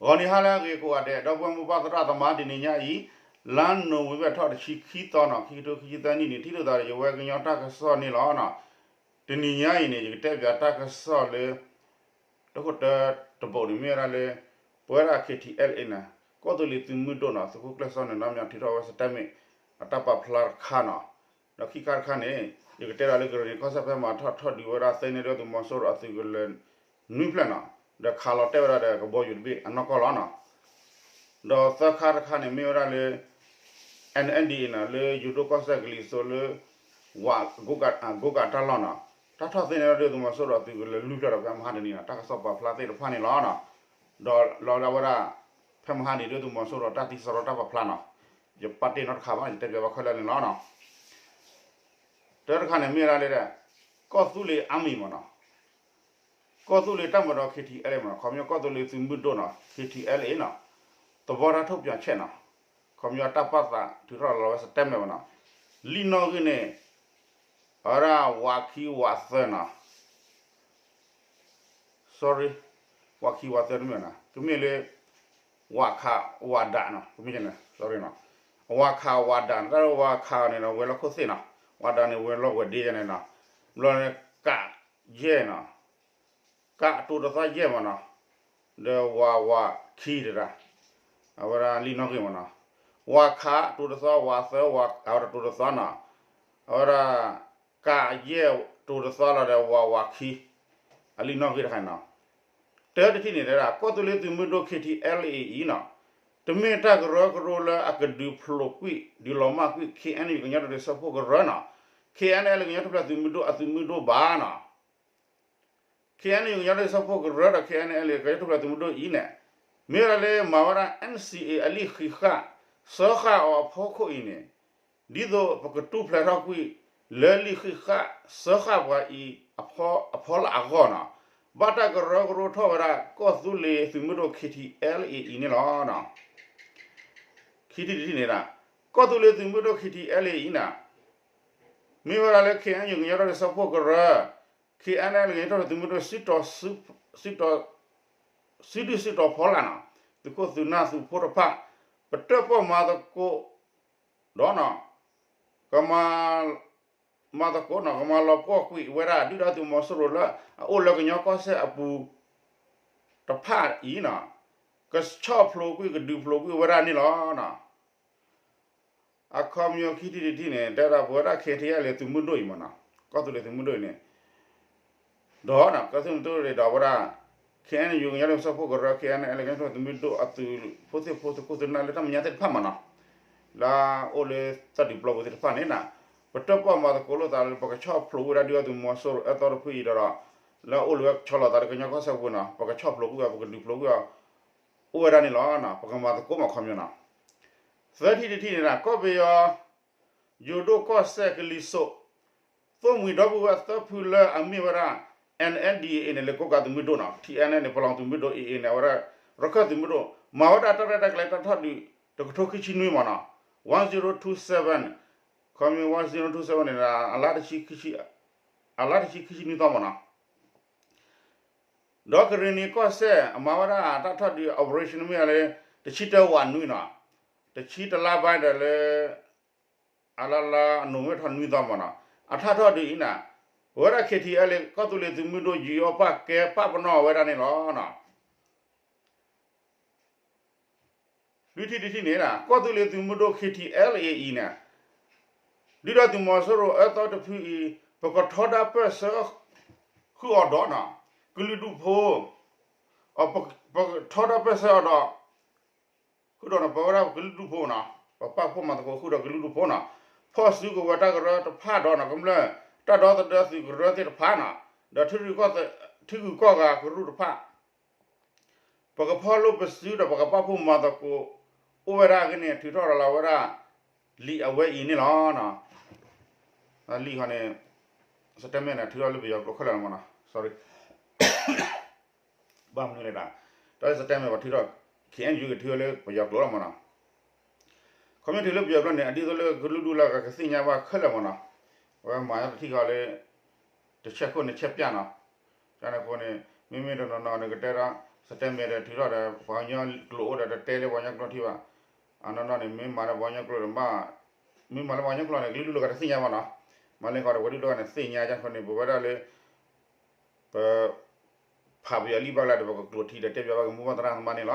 ဂီၤနံၤဟါလၢအဂ့ၤကိးဂၤဒဲး ဒီပုၢ်ဝဲၢ်မိၢ်ပၢ်သရၣ်သမါ တနံၤညါအံၤ လါနိၣ်ဝ့ဘၢၣ်ထီၣ်တဆံခံသီနီၤ ခံကထိခံဆံသၢနံၣ်န့ၣ် ထံၣ်လိာ်သးဒီးယဝဲကညီတၢ်ကစီၣ်န့ၣ်လီၤ. တနံၤညါအံၤန့ၣ် ယကတဲပၠးတၢ်ကစီၣ်လၢ တခိၣ်တၢတဘိန့ၣ် မ့ၢ်ဝဲဒၣ်လၢ ပဝဲဒၣ် K T L A န့ၣ် ကီၢ်သူလ့ၤသုးမုၢ်ဒိၣ်နီၤ သုးခိၣ်ကျၢၢ်စီၤန့ၣ် နီၢ်မၠးထုးထီၣ်ဝဲ statement အတၢ်ပာ်ဖျါတခါနီၤ. ဒီးခံခါတခါန့ၣ် ယကတဲဒၣ်လၢကရ့ၣ်နံၤကီၢ်စဲၣ်ဖဲမၤထီၣ်ထီၣ်ဒုးဝဲဒၣ်သ့န့ၢ်ဒုၣ်ဒါသုးမီၤစိရိၤအသုးကလၢၤနွံဖျၢၣ်နီၤ ဒီးခးလီၤတဲာ်ဝဲဒၣ်ဒီးကဘီယူၤတဘ့ၣ်အနီၢ်ကီၢ်လီၤနီၤ. ဒီးသၢခါတခါန့ၣ် မ့ၢ်ဝဲဒၣ်လၢ N N D A နီၤ လၢယိၤဒိၣ်ကီၢ်စဲၣ်ကလံၤစိးလၢ ဝး ကိးကးတၢ်လီၢ်နီၤ တၢ်ထီၣ်သ့န့ၢ်ဒုၣ်ဒါသုးမီၤစိရိၤအသုးကလၢၤလွံၢ်ဖျၢၣ်ဒီးဖဲမဟါတနံၤနီၤ တၢ်ကစီၣ်ပာ်ဖျါသ့ၣ်တဖၣ်န့ၣ်လီၤနီၤ. ဒီးလီၤဒၣ်ဝဲဒၣ် ဖဲမဟါန့ၣ် ဒုၣ်ဒါသုးမီၤစိရိၤတၢ်သံစရီတၢ်ပာ်ဖျါနီၤ ယပာ်တ့ၢ်နီတခါဘၣ် ယတဲပၠးဘၣ်ခဲလၢာ်န့ၣ်လီၤနီၤ. တၢတခါန့ၣ် မ့ၢ်ဝဲဒၣ်လၢ ကီၢ်သူလ့ၤ army မ့ၢ်နီၤ ကီၢ်သူလ့ၤတၢ်မၤဒီး K T L A မ့ၢ်နီၤ ခီပညီကီၢ်သူလ့ၤသုးမုၢ်ဒိၣ်နီၤ K T L A နီၤ သဘောထားထုတ်ပြန်ချက်နီၤ ခီပညီတၢ်ပာ်သးထုးထီၣ်လီၤဝဲ statement မ့ၢ်နီၤ လံာ်နီၣ်ဂံၢ်န့ၣ် အဝဲဒၣ်ဝးခံဝးသၢနီၤ sorry ဝးခံဝးသၢတမ့ၢ်နီၤ ကမ့ၢ်လၢ ဝးခးဝးဒးနီၤ ကမ့ၢ်န့ၣ် sorry နီၤ ဝးခးဝးဒးနီၤ တၢ်လၢဝးခးန့ၣ်ဒီး ဝဲၤလီၢ်ခိၣ်သ့ၣ်နီၤ ဝးဒးန့ၣ် ဝဲၤလီၢ်ဝဲၤဒ့ယဲန့ၣ်နီၤ ဘျီန့ၣ် ကးယဲၢ်နီၤ ကးတိၤတသီယဲၢ်မ့ၢ်နီၤ ဒီးဝးဝးခံတဒၣ် အဝဲဒၣ်လံာ်နီၣ်ဂံၢ်မ့ၢ်နီၤ ဝးခးတိၤတသီ ဝးသၢ ဝး အဝဲဒၣ်တိၤတသီနီၤ အဝဲဒၣ် ကးယဲၢ်တိၤတသီလီၤဒီးဝးဝးခံ အလံာ်နီၣ်ဂံၢ်တခါန့ၣ်နီၤ တၢတထံၣ်န့ၣ်တဲဒၣ် ကီၢ်သူလ့ၤသုးမုၢ်ဒိၣ် K T L A အံၤနီၤ တမ့ၢ်တၢ်ကရၢကရိလၢအကဒုးဖျိးကွံာ် ဒုးလီၤမၢ်ကွံာ် K N U ကညီဒီကလုာ်စၢဖှိၣ်ကရၢနီၤ K N L A ကညီထူၣ်ဖျဲးသုးမုၢ်ဒိၣ်အသုးမုၢ်ဒိၣ်ဘၣ်နီၤ K N U ကညီဒီကလုာ်စၢဖှိၣ်ကရၢဒီး K N L A ကညီထူၣ်ဖျဲးသုးမုၢ်ဒိၣ်အံၤန့ၣ် မ့ၢ်ဝဲဒၣ်လၢမၤဝဲဒၣ် N C A အလံာ်ဃံးဃာ် စၢဃာ်အီၤအဖီခိၣ်အံၤန့ၣ် ဒ်သိးပကတူၢ်ဖျဲးထီၣ်ကွံာ် လၢလံာ်ဃံးဃာ် စၢဃာ်ပှၤအံၤ အဖီလာ်အဂီၢ်နီၤ ဘၣ်တၢ်ကရၢကရိထီၣ်ဝဲဒၣ် ကီၢ်သူလ့ၤသုးမုၢ်ဒိၣ် K T L A အံၤန့ၣ်လီၤ. ခံထံၣ်တထံၣ်န့ၣ်ဒၣ် ကီၢ်သူလ့ၤသုးမုၢ်ဒိၣ် K T L A အံၤန့ၣ် မ့ၢ်ဝဲဒၣ်လၢ K N U ကညီဒီကလုာ်စၢဖှိၣ်ကရၢ K N L A ကညီထူၣ်ဖျဲးသုးမုၢ်ဒိၣ် စုတီၤ စု စုတီၤ စုဒုၣ်စုတီၤဖီလာ်နီၤ သုးခိၣ်သုးနၢ်သုးဖိတဖၣ် ပတၢၣ်ပီၣ်မၤသကိး ဒီးနီၤ ကမၤ မၤသကိးနီၤ ကမၤလီၤပှီၢ်ကွံာ်ဝဲဒၣ် ဒုၣ်ဒါသုးမီၤစိရိၤလၢ အအိၣ်လၢကညီကီၢ်စဲၣ်အပူၤ တဖၣ်အံၤနီၤ ကဆီၣ်ဖျိးကွံာ် ကဒုးဖျိးကွံာ်ဝဲဒၣ်န့ၣ်လီၤ. အခီပညီခံထံၣ်တထံၣ်န့ၣ် တဲဒၣ်ပဝဲဒၣ် K T L A သုးမုၢ်ဒိၣ်အံၤမ့ၢ်နီၤ ကီၢ်သူလ့ၤသုးမုၢ်ဒိၣ်အံၤန့ၣ် ဒီးနီၤ ကီၢ်သူလ့ၤသုးမုၢ်ဒိၣ်ဒီးဝဲဒၣ် K N U ကညီဒီကလုာ်စၢဖှိၣ်ကရၢ K N L A ကညီထူၣ်ဖျဲးသုးမုၢ်ဒိၣ်အသုးဖိသ့ၣ်ဖိသုးခိၣ်သုးနၢ်လၢတၢ်မဲာ်ညါသ့ၣ်တဖၣ်မ့ၢ်နီၤ လၢအအိၣ်လၢသၣ်ဒံးပျီပူၤသ့ၣ်တဖၣ်န့ၣ်နီၤ ပတၢၣ်ပီၣ်မၤသကိးလိာ်သးလၢ ပကဆီၣ်ဖျိးဝဲဒၣ်ဒုၣ်ဒါသုးမီၤစိရိၤအၢသီတဖုအံၤဒီး လၢအအိၣ်လၢဝဲဆီလီၤသးလၢကညီကီၢ်စဲၣ်ပူၤနီၤ ပကဆီၣ်ဖျိးကွံာ်အီၤ ပကဒုးဖျိးကွံာ်အီၤ အိၣ်ဝဲဒၣ်န့ၣ်လီၤ. ပကမၤသကိးမးခီပညီနီၤ သၢထံၣ်တထံၣ်န့ၣ်နီၤ ကီၢ်ပယီၤ ယိၤဒိၣ်ကီၢ်စဲၣ်ကလံၤစိး သိၣ်မှံၤဒီပုၢ်ဝဲၢ်သၢဖုလၢအမ့ၢ်ဝဲဒၣ် N N D A န့ၣ် လၢကိးကးသုးမုၢ်ဒိၣ်နီၤ T N N န့ၣ် ပလီၢ်သုးမုၢ်ဒိၣ် A A န့ၣ် အဝဲဒၣ် ရခၢၣ်သုးမုၢ်ဒိၣ် မၤဝဲဒၣ်တၢ်ရဲၣ်တၢ်ကျဲၤတၢ်ထီၣ်ဒုး တကထိခံဆံနွံမ့ၢ်နီၤ one zero two seven ခီမ့ၢ် one zero two seven န့ၣ် အလါတဆံခံဆံ အလါတဆံခံဆံနွံသီမ့ၢ်နီၤ ဒီးကရ့ၣ်နံၤကီၢ်စဲၣ် အမၤဝဲဒၣ်တၢ်ထီၣ်ဒုး operation မ့ၢ်လၢ တဆံတၢဝးနွံနီၤ တဆံတလါဘၣ်ဒီးလၢ အလါလါအနိၣ်ဝ့ထီၣ်နွံသီမ့ၢ်နီၤ အတၢ်ထီၣ်ဒုးအံၤန့ၣ် ပဝဲဒၣ် K T L A ကီၢ်သူလ့ၤသုးမုၢ်ဒိၣ် ယူးယီၣ်ပာ်ကဲပာ်ပနီၣ်ဝဲဒၣ်န့ၣ်လီၤ. လွံၢ်ထံၣ်တထံၣ်န့ၣ် ကီၢ်သူလ့ၤသုးမုၢ်ဒိၣ် K T L A အံၤန့ၣ် ဒုၣ်ဒါသုးမီၤစိရိၤအၢသီတဖုအံၤ ပကထီဒါပၢၢ်ဆၢ ဃုာ်အီၤဒီးနီၤ ကလုာ်ဒူၣ်ဖိ ပကထီဒါပၢၢ်ဆၢအီၤဒီး ဃုာ်ဒီးနီၤ ပဝဲဒၣ်ကလုာ်ဒူၣ်ဖိနီၤ ပပာ်ဖှိၣ်မၤသကိးဃုာ်ဒီးကလုာ်ဒူၣ်ဖိနီၤ ဖီၣ်စုကဝဲၤတၢ်ကရၢတဖၣ်ဒီးနီၤ ကမျၢၢ်တၢ်ဒီသဒၢသုးကရၢသ့ၣ်တဖၣ်နီၤ ဒီးထံဂုၤကီၢ်ဂၤကရူၢ်တဖၣ် ပကဖီၣ်လိာ်ပစုဒီးပကပာ်ဖှိၣ်မၤသကိး အိၣ်ဝဲဒၣ်အဂ့ၢ်န့ၣ် ထုးထီၣ်ရၤလီၤဝဲဒၣ် လံာ်အဝဲအံၤန့ၣ်လီၤ. လံာ်ဃီန့ၣ် statement န့ၣ် ထုးထီၣ်လၢပယီၤကျိာ်ခဲလၢာ်လီၤမ့ၢ်နီၤ sorry ဘၣ်မနုၤလဲၣ်ဒၣ် တၢ်လၢ statement ပှၤထုးထီၣ် K N U ကထုးထီၣ်လၢပယီၤကျိာ်လီၤမ့ၢ်နီၤ ခီမ့ၢ်ထုးလၢပယီၤကျိာ်န့ၣ် အဒ်သိးလၢကလုာ်ဒူၣ်လၢကသ့ၣ်ညါဘၣ်ခဲလၢာ်မ့ၢ်နီၤ အဝဲမၤတထံၣ်ဃီလၢ တဆဲးခိၣ်န့ၣ်ဆဲးပျၢ်နီၤ တၢ်န့ၣ်အဃိန့ၣ် မ့မ့ၢ်တနီၤနီၤန့ၣ်ကတဲဒၣ် စတဲမဲာ်ဒီးထုးထီၣ်ဒီး ပှၤကညီကျိာ်အိၣ်ဒီးတတဲလၢပှၤကညီကျိာ်ထံဘၣ်. အနီၢ်နီၢ်န့ၣ် မ့ၢ်မၤဒီးပှၤကညီကျိာ်ဒီး မ့ၢ်မၤလၢပှၤကညီကျိာ်န့ၣ် ကလုာ်ဒူၣ်လၢကတသ့ၣ်ညါဘၣ်နီၤ. မၤလၢဃီဒီး ပှၤဒူၣ်လၢကတသ့ၣ်ညါကန့ၣ် ပဝဲဒၣ်လၢ ပ ဖးပယီၤလံၣ်ဘၣ်ကျါဒီး ပကကျိာ်ထံဒီးတဲပယီၤဘၣ်က့ၤ မိၢ်ပၢ်သရၣ်သမါန့ၣ်လီၤ.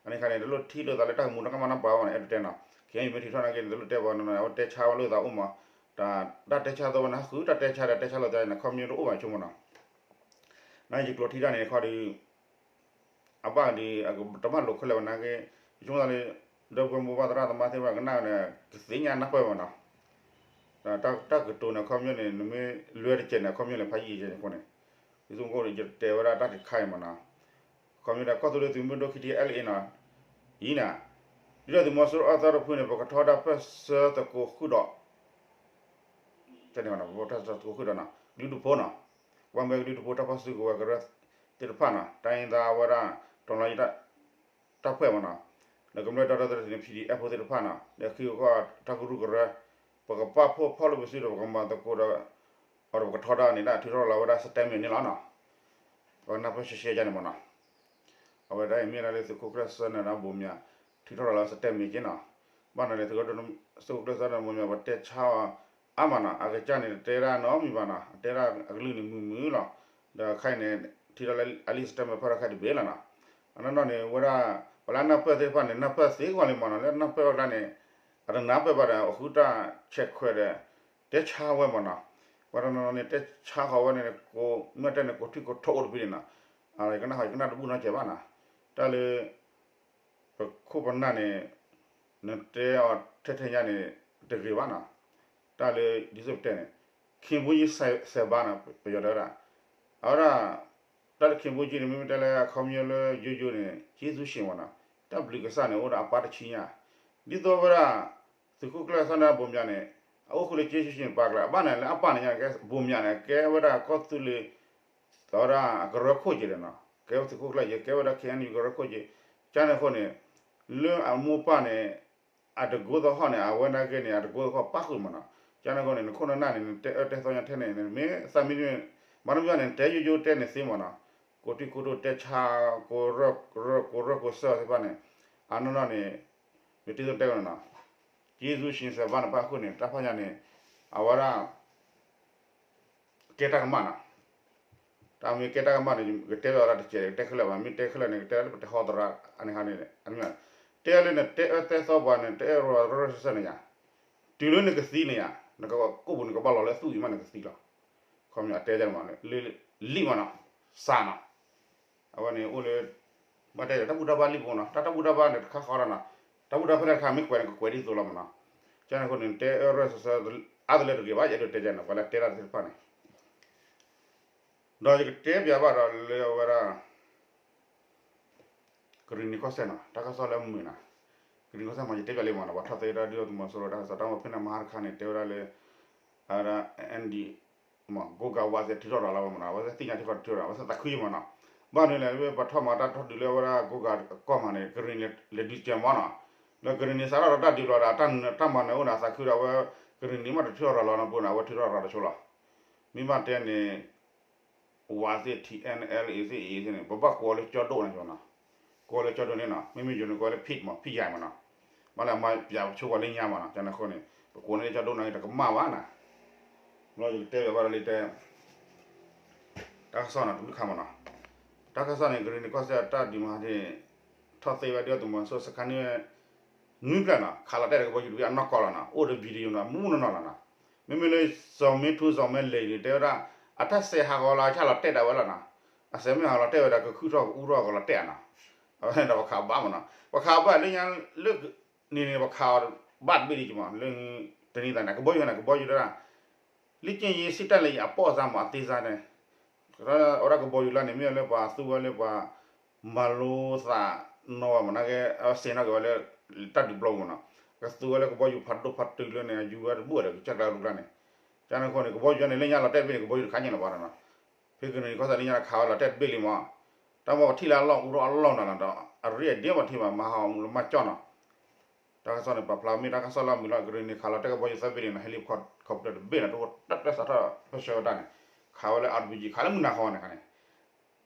အန့ၣ်ခါန့ၣ် တလိၣ်ထံၣ်လိာ်သးလၢတၢ်ကမူၤတၢ်ကမၣ်နီတပှၤဘၣ်န့ၣ် အဲၣ်ဒိးတဲနီၤ. ခဲအံၤမ့ၢ်ထုးထီၣ်နာ်က့န့ၣ် တလိၣ်တဲပှၤနီၤနီၤ အဝဲတဲဆါဝဲလိာ်သးအိၣ်မး, တၢ်တဲဆါသီဝဲန့ၣ် ဟးဃုတၢ်တဲဆါဒီးတဲဆါလိာ်သးန့ၣ် ခီပညီတအိၣ်ဘၣ်ဆိကမိၣ်နီၤ. နာ်ယကျိာ်ထံတၢ်န့ၣ်ခီဒီး အဘၣ်ဒီး တဘၣ်လိာ်ခဲလၢာ်ဘၣ်နာ်က့, ယဆိကမိၣ်သးလၢ ဒီပုၢ်ဝဲၢ်မိၢ်ပၢ်သရၣ်သမါသ့ၣ်တဖၣ်ကနၣ်န့ၣ် ကသ့ၣ်ညါနၢ်ပၢၢ်မးနီၤ. တၢ်ကတိၤန့ၣ် ခီပညီန့ၣ် နမ့ၢ်လွဲတကဲးန့ၣ် ခီပညီန့ၣ် ဖးယံာ်ယဲန့ၣ်အဃိန့ၣ်, ဒ်သိးမ့ၢ်အိၣ်ဒီး ယတဲဝဲဒၣ်တၢ်တခါအံၤမးနီၤ. ခီပညီဒီး ကီၢ်သူလ့ၤသုးမုၢ်ဒိၣ် ခံထံ လ်အ့နီၤ, အံၤန့ၣ် ဒ်သိးသုးမီၤစိရိၤအသီတဖုန့ၣ် ပကထီဒါပၢၢ်ဆၢသကိးဃုာ်ဒီး တၢ်န့ၣ် ပကထီဒါသကိးဃုာ်ဒီးနီၤ ကဒုးတဖိနီၤ, ပှၤမ့ၢ်ကဒုးတဖိတၢ်ဖီၣ်စုကဝဲၤကရၢသ့ၣ်တဖၣ်နီၤ တိုင်းရင်းသား အဝဲဒၣ် တော်လှန်ရေး တၢ်ဖှဲၣ်မးနီၤ, ဒီးကမျၢၢ်ဒီသဒၢသုးန့ၣ် ပီၣ်ဒံၣ်အဲၣ်ဖိသ့ၣ်တဖၣ်နီၤ ဒီးခံကီၢ်တၢ်ကရူၢ်ကရၢ, ပကပာ်ဖှိၣ်ဖီၣ်လိာ်ပစုဒီး ပကမၤသကိးဒီး အဒီးပကထီဒါန့ၣ်ဒၣ် ထုးထီၣ်လီၤဝဲဒၣ် statement န့ၣ်လီၤနီၤ. ပနၢ်ပၢၢ်ရှဲရှဲဒ်န့ၣ်မးနီၤ. အဝဲဒၣ်အံၤမ့ၢ်ဒၣ်လၢသုးခိၣ်ကျၢၢ်စၢနၢၤဒါဘိမၠး ထုးထီၣ်လီၤလၢ statement က့နီၤ. ဘၣ်နီၤန့ၣ် သုးခိၣ်ကျၢၢ်စၢနၢၤဒါဘိမၠး ပတဲဆါအီၤအါမးနီၤ အကစၢ်န့ၣ် တဲဒၣ်နီတမံၤဘၣ်နီၤ အတဲဒၣ်အကလုၢ်န့ၣ်မုာ်မုာ်လီၤ. ဒီးခဲအံၤန့ၣ် ထံၣ်ထီၣ်လၢအလံာ် statement ဖဲဒၣ်ခဲအံၤတဘ့ၣ်လီၤနီၤ. အနီၢ်နီၢ်န့ၣ် ဝဲဒၣ် ပှၤလၢအနၢ်ပၢၢ်သ့ၣ်တဖၣ်န့ၣ် နၢ်ပၢၢ်သ့ကွၢ်လံမးနီၤ လၢနၢ်ပၢၢ်ဝဲဒၣ်န့ၣ် အတနၢ်ပၢၢ်ဘၣ်ဒီး အဃုတၢ်ဆဲးခွဲးဒီး တဲဆါဝဲမးနီၤ. ပှၤတနီၤနီၤန့ၣ် တဲဆါဃီၤဝဲန့ၣ် ကိးမ့ၢ်တဲန့ၣ် ကိးထံကိးထိအိၣ်တဖုန့ၣ်နီၤ. ယကနၣ်ဃီၤ ယကနၣ်တဘူၣ်နီတစဲးဘၣ်နီၤ. တၢ်လၢ ပခိၣ်ပနၢ်န့ၣ် နတဲအီၤထဲထဲညါန့ၣ် တဂ့ၤဘၣ်နီၤ. တၢ်လၢဒ်သိးပတဲန့ၣ် ခင်ဗျူကြီး ဆယ်ပါးနီၤ ပယီၤတဲဝဲဒၣ် အဝဲဒၣ် တၢ်လၢ ခင်ဗျူကြီး န့ၣ် မ့မ့ၢ်တဲလၢအခီပညီလၢယိယိန့ၣ် ကျေးဇူးရှင် မးနီၤ တၢ်ဘျုးကစၢ်န့ၣ် အိၣ်ဒီးအပၢ်တဆံညါ ဒ်သိးဝဲဒၣ် သုးခိၣ်ကျၢၢ်စၢနၢၤဒါဘိမၠးန့ၣ် အအိၣ်ဃုာ်လၢ ကျေးဇူးရှင် ပၢ်ကျါ အဘၣ်န့ၣ်လၢအပၢ်န့ၣ်ညါ ကဲဘိမၠးန့ၣ် ကဲဝဲဒၣ်ကီၢ်သူလ့ၤ အဝဲဒၣ်အကရၢခိၣ်က့ၤဒီးနီၤ ကဲဝဲသုးခိၣ်ကျၢၢ်က့ၤ ကဲဝဲဒၣ် ခဲအံၤအကရၢခိၣ်က့ၤ ကန့ၣ်အဃိန့ၣ် လၢအမိၢ်ပၢ်န့ၣ် အတကိသဟီၣ်န့ၣ် အဝဲနာ်က့န့ၣ် အတကိသဟီၣ်ပၣ်ဃုာ်မးနီၤ. ကန့ၣ်အဃိန့ၣ် နခိၣ်နနၢ်န့ၣ် နတဲအၢတဲသီညါထဲန့ၣ် နမ့ၢ်သးမံ မၤတမံၤန့ၣ် နတဲယိယိတဲန့ၣ်သ့မးနီၤ. ကိးထံကိးထိတဲဆါ ကိးရၢၢ်ကိးစၢၢ်သ့ၣ်တဖၣ်န့ၣ် အနီၢ်နီၢ်န့ၣ် ယတံၤသတဲကန့ၣ်နီၤ ကျေးဇူးရှင် ဆယ်ပါး န့ၣ် ပၣ်ဃုာ်န့ၣ် တၢ်ဖၣ်ညါန့ၣ် အဝဲဒၣ် ကဲတၢ်ကမၣ်နီၤ. တၢ်မ့ၢ်ကဲတၢ်ကမၣ်န့ၣ် ကတဲလီၤဝဲဒၣ်တစဲး ကတဲခဲလၢာ်ဘၣ် မ့ၢ်တဲခဲလၢာ်န့ၣ် ကတဲလၢပတဲဟီသရၣ် အန့ၣ်ခါန့ၣ် တဲလၢနတဲအၢတဲသီပှၤန့ၣ် တဲအၢရၢရၢစၢ်စၢ်န့ၣ်ယါ တုၤလၢနကသံန့ၣ်ယါ နကကိၣ်ပူၤန့ၣ် ကဘၣ်လီၤလၢသူၣ်အံၤမးနကသံလီၤ. ခီပညီအတဲဒ်န့ၣ်မး လံာ်မးနီၤ စးနီၤ အဝဲန့ၣ်အိၣ်လၢ ဘၣ်တဲဒီး တၢ်ဘူၣ်တၢ်ဘါလံာ်ပူၤနီၤ တၢ်တၢ်ဘူၣ်တၢ်ဘါန့ၣ် တခါဃီဒီးနီၤ တၢ်ဘူၣ်တၢ်ဘါဖဲလဲၣ်တခါ မ့ၢ်ကွဲးန့ၣ် ကကွဲးဒ်သိးလီၤမးနီၤ. ကန့ၣ်အဃိန့ၣ် တဲအၢရၢစၢ်စၢ် အါတလၢတဂ့ၤဘၣ် ယအဲၣ်ဒိးတဲဒ်န့ၣ် ပှၤလၢတဲတၢ်သ့ၣ်တဖၣ်န့ၣ် ဒီးယကတဲပၠးဘၣ်ဒီးလၢအဝဲဒၣ် ကရံၣ်နံၤကီၢ်စဲၣ်နီၤ တၢ်ကစီၣ်လၢမုာ်နီၤ ကရံၣ်နံၤကီၢ်စဲၣ်မး ယတဲပၠးလံမးနီၤ ပှၤထီၣ်သ့ဝဲဒၣ်ဒုၣ်ဒါသုးမီၤစိရိၤတၢ်ကစီၣ် တၢ်မ့ၢ်ဖဲန့ၣ်မဟါတခါန့ၣ် တဲဝဲဒၣ်လၢ အဝဲဒၣ် အၣ်အၣ်ဒီး မး ကိးဂၤဝးစဲးထုးထီၣ်ရၤလီၤမးနီၤ အဝဲသ့ၣ်ညါထုးထီၣ်ထုးထီၣ် အဝဲသ့ၣ်သးခုယံၤမးနီၤ ဘၣ်မနုၤလဲၣ် ပှၤထီၣ်မၤတၢ်ထီၣ်ဒုးလၢအဝဲဒၣ်ကိးဂၤကီၢ်မးန့ၣ် ကရံၣ်နံၤလဲၤဒုးစဲးမးနီၤ ဒီးကရံၣ်နံၤစးထီၣ်ဒီးတၢ်ဒုးဘျီဒီး တၢ်မၤနၢၤအိၣ်ဒီးသးခုဒီး အဝဲ ကရံၣ်နံၤမးတထုးထီၣ်ရၤလီၤနီတဘိန့ၣ် အဝဲထုးထီၣ်ရၤတဆိလီၤ မ့ၢ်ဘၣ်တဲန့ၣ် ဝးသ့ၣ် ထံၣ်အဲၣ်အလ်အ့သ့ၣ်အ့သ့ၣ်န့ၣ် ပဘၣ်ကိးအီၤလၢကၠီဒိၣ်န့ၣ်နီၤ ကိးအီၤလၢကၠီဒိၣ်န့ၣ်နီၤ မ့မ့ၢ်ယိၤန့ၣ်ကိးဝဲလၢ ဖံး မး ဖံးယဲၢ်မးနီၤ ဘၣ်လၢအမၤပၠးဆိကွၢ်လၢညါမးနီၤ ကန့ၣ်အဃိန့ၣ် ပကိးန့ၢ်လၢကၠီဒိၣ်န့ၣ်တကမၣ်ဘၣ်နီၤ ဘျီယကတဲပၠးဘၣ်ဒီးလၢတဲ တၢ်ကစီၣ်န့ၣ်တဘျုးခါမးနီၤ တၢ်ကစီၣ်န့ၣ် ကရံၣ်နံၤကီၢ်စဲၣ်တၢ်ဒုးမးန့ၣ် ထီၣ်သ့ဝဲဒၣ်သုးမီၤစိရိၤစခါန့ၣ် နွံဖျၢၣ်နီၤ ခးလီၤတဲာ်ဒီးကဘီယူၤတဘ့ၣ်အနီၢ်ကီၢ်လီၤနီၤ အိၣ်ဒီး video နီၤ မူးနီၢ်နီၢ်လီၤနီၤ မ့မ့ၢ်လၢ စီၤမ့ထူ စီၤမဲလ့ၤန့ၣ် တဲဝဲဒၣ် အတၢ်စဲးဟးဂီၤလီၤ အဆၣ်လီၤတဲာ်ဒၣ်ဝဲလီၤနီၤ အစဲးမ့ၢ်ဟးဂီၤလီၤတဲာ်ဝဲဒၣ် ကခုထီၣ်ကအူထီၣ်ကလီၤတဲာ်နီၤ အဝဲန့ၣ်ဒီးပခးဘၣ်မးနီၤ ပခးဘၣ်လၢညါလၢ န့ၣ်န့ၣ် ပခးအီၤဘၣ်တဘ့ၣ်ဒံးကမး လၢ တနံၤသးန့ၣ် ကဘီယူၤန့ၣ် ကဘီယူၤတဲဒၣ် လၢက့ၢ်ယ့ၣ် စံၣ်တၢ်လၢယၤအပီၢ်စါမး အသ့စါန့ၣ် အဝဲဒၣ်ကဘီယူၤလၢန့ၣ် မ့ၢ်လၢပှၤသူဝဲလၢပှၤ မၤလိသးနီၢ်ဝဲမးနာ်က့ အဝဲစဲးနီၣ်က့ၤဝဲလၢ တၢ်ဒုးပျီပူၤမးနီၤ ကသူဝဲလၢကဘီယူၤဖးဒိၣ်ဖးတုၤလၢန့ၣ် အယူၤဝဲတဘူၣ်ဒီး ကစၢ်ကျါလူကျါန့ၣ် ကန့ၣ်အဃိန့ၣ် ကဘီယူၤန့ၣ် လၢညါလီၤတဲာ်တဘ့ၣ်န့ၣ် ကဘီယူၤတခါညါလီၤဘၣ်နီၤ ဖဲကန့ၣ်ကီၢ်စဲၣ်လၢညါခးဝဲလီၤတဲာ်တဘ့ၣ်လံမး တၢ်မ့ၢ်ပထံၣ်လၢအလီၢ်အူထီၣ်အလီၢ်နီၤလီၤဒီး အရ့အဒ့ပထံၣ်ဘၣ် မၤဟးဂီၤမူလၢမၤကၠီၣ်နီၤ တၢ်ကစီၣ်န့ၣ် ပာ်ဖျါမ့ၢ်တၢ်ကစီၣ်လၢအမုာ်လီၤ ကရံၣ်နံၤခးလီၤတဲာ်ကဘီယူၤသၢဘ့ၣ်န့ၣ်နီၤ helicopter တဘ့ၣ်နီၤ တဝဲတၢ်ပၢၢ်ဆၢထီၣ်ပၢၢ်ဆၢဝဲဒၣ်န့ၣ် ခးဝဲလၢ အါဘံကံ ခးလၢမုၢ်နၤဃီန့ၣ်ခါန့ၣ်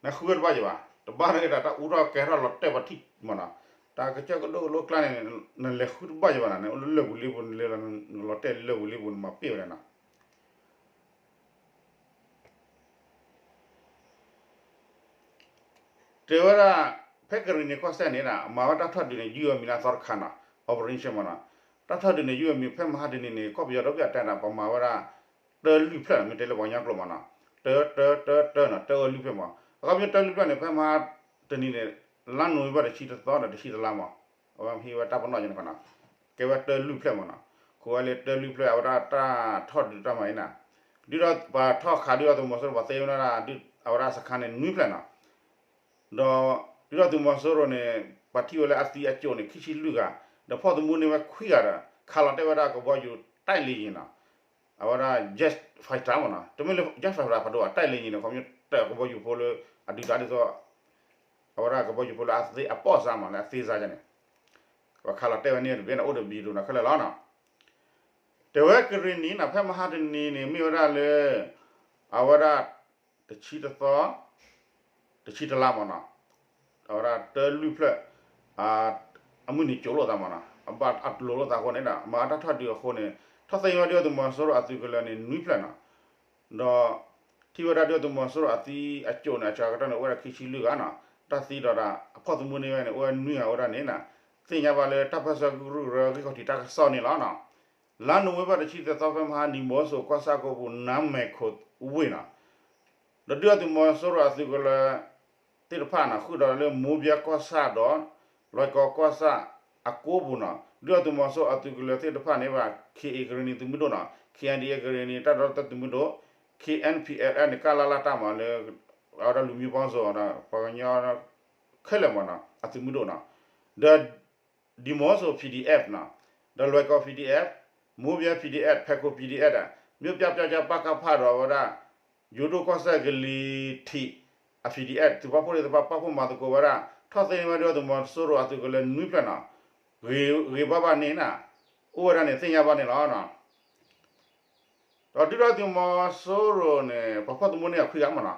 နဃုဝဲတဘၣ်ယံၤဘၣ် တဘၣ်န့ၣ်က့ၤဒီး တၢ်အူထီၣ်ကဲထီၣ်လီၤတဲာ်ပှၤထံၣ်မးနီၤ, တၢ်ကစၢၢ်ကဒိၣ်ကလိကျါန့ၣ် နလဲၤဃုတဘၣ်ယဘၣ်နီၤ, နအိၣ်လၢလၢၢ်ပူၤလံပူၤ နလဲၤလီၤ နလီၤတဲာ်လၢလၢၢ်ပူၤလံပူၤ နမၤပ့ၢ်ဝဲဒၣ်နီၤ. တဲဝဲဒၣ် ဖဲကရ့ၣ်နံၤကီၢ်စဲၣ်န့ၣ် မၤဝဲတၢ်ထီၣ်ဒုးန့ၣ် ယုၢ်အမံၤလၢအသီတခါနီၤ, operation မးနီၤ, တၢ်ထီၣ်ဒုးန့ၣ် ယုၢ်အမံၤ ဖဲမဟါတနံၤန့ၣ် ကီၢ်ပယီၤဒီဘ့ၣ်အတဲဒၣ် ပမၤဝဲဒၣ် တၢလွံၢ်ဖျၢၣ် မ့ၢ်တဲလၢပှၤကညီကျိာ်မးနီၤ, တၢ တၢ တၢ တၢနီၤ, တၢအၢလွံၢ်ဖျၢၣ်မး, အခီပညီတၢလွံၢ်ဖျၢၣ်န့ၣ် ဖဲမဟါတနံၤန့ၣ် လါနိၣ်ဝ့ဘၢၣ်တဆံတသီဒီးတဆံတလါမး, အဝဲဟ့ၣ်ဝဲတၢ်ပနီၣ်ယဲန့ၣ်နီၤ, ကဲဝဲတၢလွံၢ်ဖျၢၣ်မးနီၤ, ခိးဝဲလၢတၢလွံၢ်ဖျၢၣ် အဝဲဒၣ်တၢ်ထီၣ်ဒုးတၢ်မၤအံၤနီၤ, ဒုၣ်ဒါပှၤထီၣ်ခးဒုၣ်ဒါသုးမီၤစိရိၤ ပှၤသ့ဝဲဒၣ် အဝဲဒၣ်စခါန့ၣ်နွံဖျၢၣ်နီၤ, ဒီးဒုၣ်ဒါသုးမီၤစိရိၤန့ၣ် ပှၤထံၣ်ဝဲလၢအသံအကၠိၣ်န့ၣ် ခံဆံလွံၢ်ဂၤ, ဒီးဖီၣ်သမူန့ၢ်ဝဲခွံဂၤဒီး ခးလီၤတဲာ်ဝဲဒၣ်ကဘီယူၤ တိုက်လေယာဉ်နီၤ, အဝဲဒၣ် jet fighter မးနီၤ, တမ့ၢ်လၢ jet fighter ဖးဒိၣ်ဘၣ် တိုက်လေယာဉ်န့ၣ် ခီဖျိတၢ်ကဘီယူၤဖိလၢ အဒုးတၢ်ဒ်သိး အဝဲဒၣ်ကဘီယူၤဖိလၢအသ့အပီၢ်စါမး လၢအသ့စါန့ၣ်, ပှၤခးလီၤတဲာ်ဝဲန့ၣ်တဘ့ၣ်န့ၣ် အိၣ်ဒီး video နီၤခဲလၢာ်လီၤနီၤ. တဲဝဲကရ့ၣ်နံၤနီၤ ဖဲမဟါတနံၤန့ၣ် မ့ၢ်ဝဲဒၣ်လၢ အဝဲဒၣ် တဆံတသီ တဆံတလါမးနီၤ, အဝဲဒၣ်တၢလွံၢ်ဖျၢၣ် အမုၢ်နံၤကၠိလိာ်သးမးနီၤ, အဘၣ်အလိၤလိာ်သးအဃိန့ၣ်ဒီး မၤအတၢ်ထီၣ်ဒုးအဃိန့ၣ် ထီၣ်သ့ၣ်ညါဝဲဒုၣ်ဒါသုးမီၤစိရိၤအသုးကလၢၤန့ၣ် နွံဖျၢၣ်နီၤ, ဒီးထံၣ်ဝဲဒၣ်ဒုၣ်ဒါသုးမီၤစိရိၤအသံအကၠိၣ်န့ၣ် အစှၤကတၢၢ်န့ၣ် အိၣ်ဝဲဒၣ်ခံဆံလွံၢ်ဂၤနီၤ, တၢ်သံဒီးဒၣ် အဖီၣ်သမူန့ၢ်ဝဲန့ၣ် အိၣ်ဝဲနွံဂၤဝဲဒၣ်န့ၣ်နီၤ, သ့ၣ်ညါဘၣ်လၢတၢ်ပၢၢ်ဆၢကရူၢ်ကရၢဂံၢ်ခီၣ်ထံးတၢ်ကစီၣ်န့ၣ်လီၤနီၤ. လါနိၣ်ဝ့ဘၢၣ်တဆံသၢသီ ဖဲမဟါဒံးမီၤစိရိၤကီၢ်ဆၣ်ကိးပူၤ နါမဲာ်ခိၣ်ဝ့ၢ်နီၤ, ဒီးဒုၣ်ဒါသုးမီၤစိရိၤအသုးကလၢၤသ့ၣ်တဖၣ်န့ၣ် ဃုာ်ဒီးလၢမိၢ်ဘဲကီၢ်ဆၣ်ဒီး လွဲၢ်ကီၢ်ကီၢ်ဆၣ်အကိးပူၤနီၤ, ဒုၣ်ဒါသုးမီၤစိရိၤအသုးကလၢၤသ့ၣ်တဖၣ်န့ၣ်ဘၣ် ခ့ၣ်အ့ၣ် ကရ့ၣ်နံၤသုးမုၢ်ဒိၣ်နီၤ, ခ့ၣ်အ့ၣ်အ့ၣ် ကရ့ၣ်နံၤတၢ်ဒီသဒၢသုးမုၢ်ဒိၣ်, ခ့ၣ်အ့ၣ်ပံၣ်အဲၣ်အ့ၣ်န့ၣ် ကလလတၢ်မၤလၢ အဝဲဒၣ်လူၤမံပီစိၤဒီး ပှၤကညီ ခဲလၢာ်မးနီၤ အသုးမုၢ်ဒိၣ်နီၤ, ဒီး ဒံးမီၤစိၤ PDF နီၤ, ဒီးလွဲၢ်ကီၢ် PDF, မိၢ်ဘဲ PDF, ဖဲခိၣ် PDF ဒီး မျိုးပြောက်ကျားကျား ပကဖ ဒီးအဝဲဒၣ် ယိၤဒိၣ်ကီၢ်စဲၣ်ကလံၤထံး အ PDF သုးပာ်ဖှိၣ်သ့ၣ်တဖၣ် ပာ်ဖှိၣ်မၤသကိးဝဲဒၣ် ထီၣ်သ့န့ၢ်ဝဲဒၣ်သုးမီၤစိရိၤအသုးကလၢၤနွံဖျၢၣ်နီၤ, ဂ့ၤဂ့ၤဘၣ်ဘၣ်န့ၣ်နီၤ, အိၣ်ဝဲဒၣ်န့ၣ်သ့ၣ်ညါဘၣ်န့ၣ်လီၤ. ဒီးဒုၣ်ဒါသုးမီၤစိရိၤန့ၣ် ပှၤဖီၣ်သမူန့ၢ်အခွံဂၤမးနီၤ,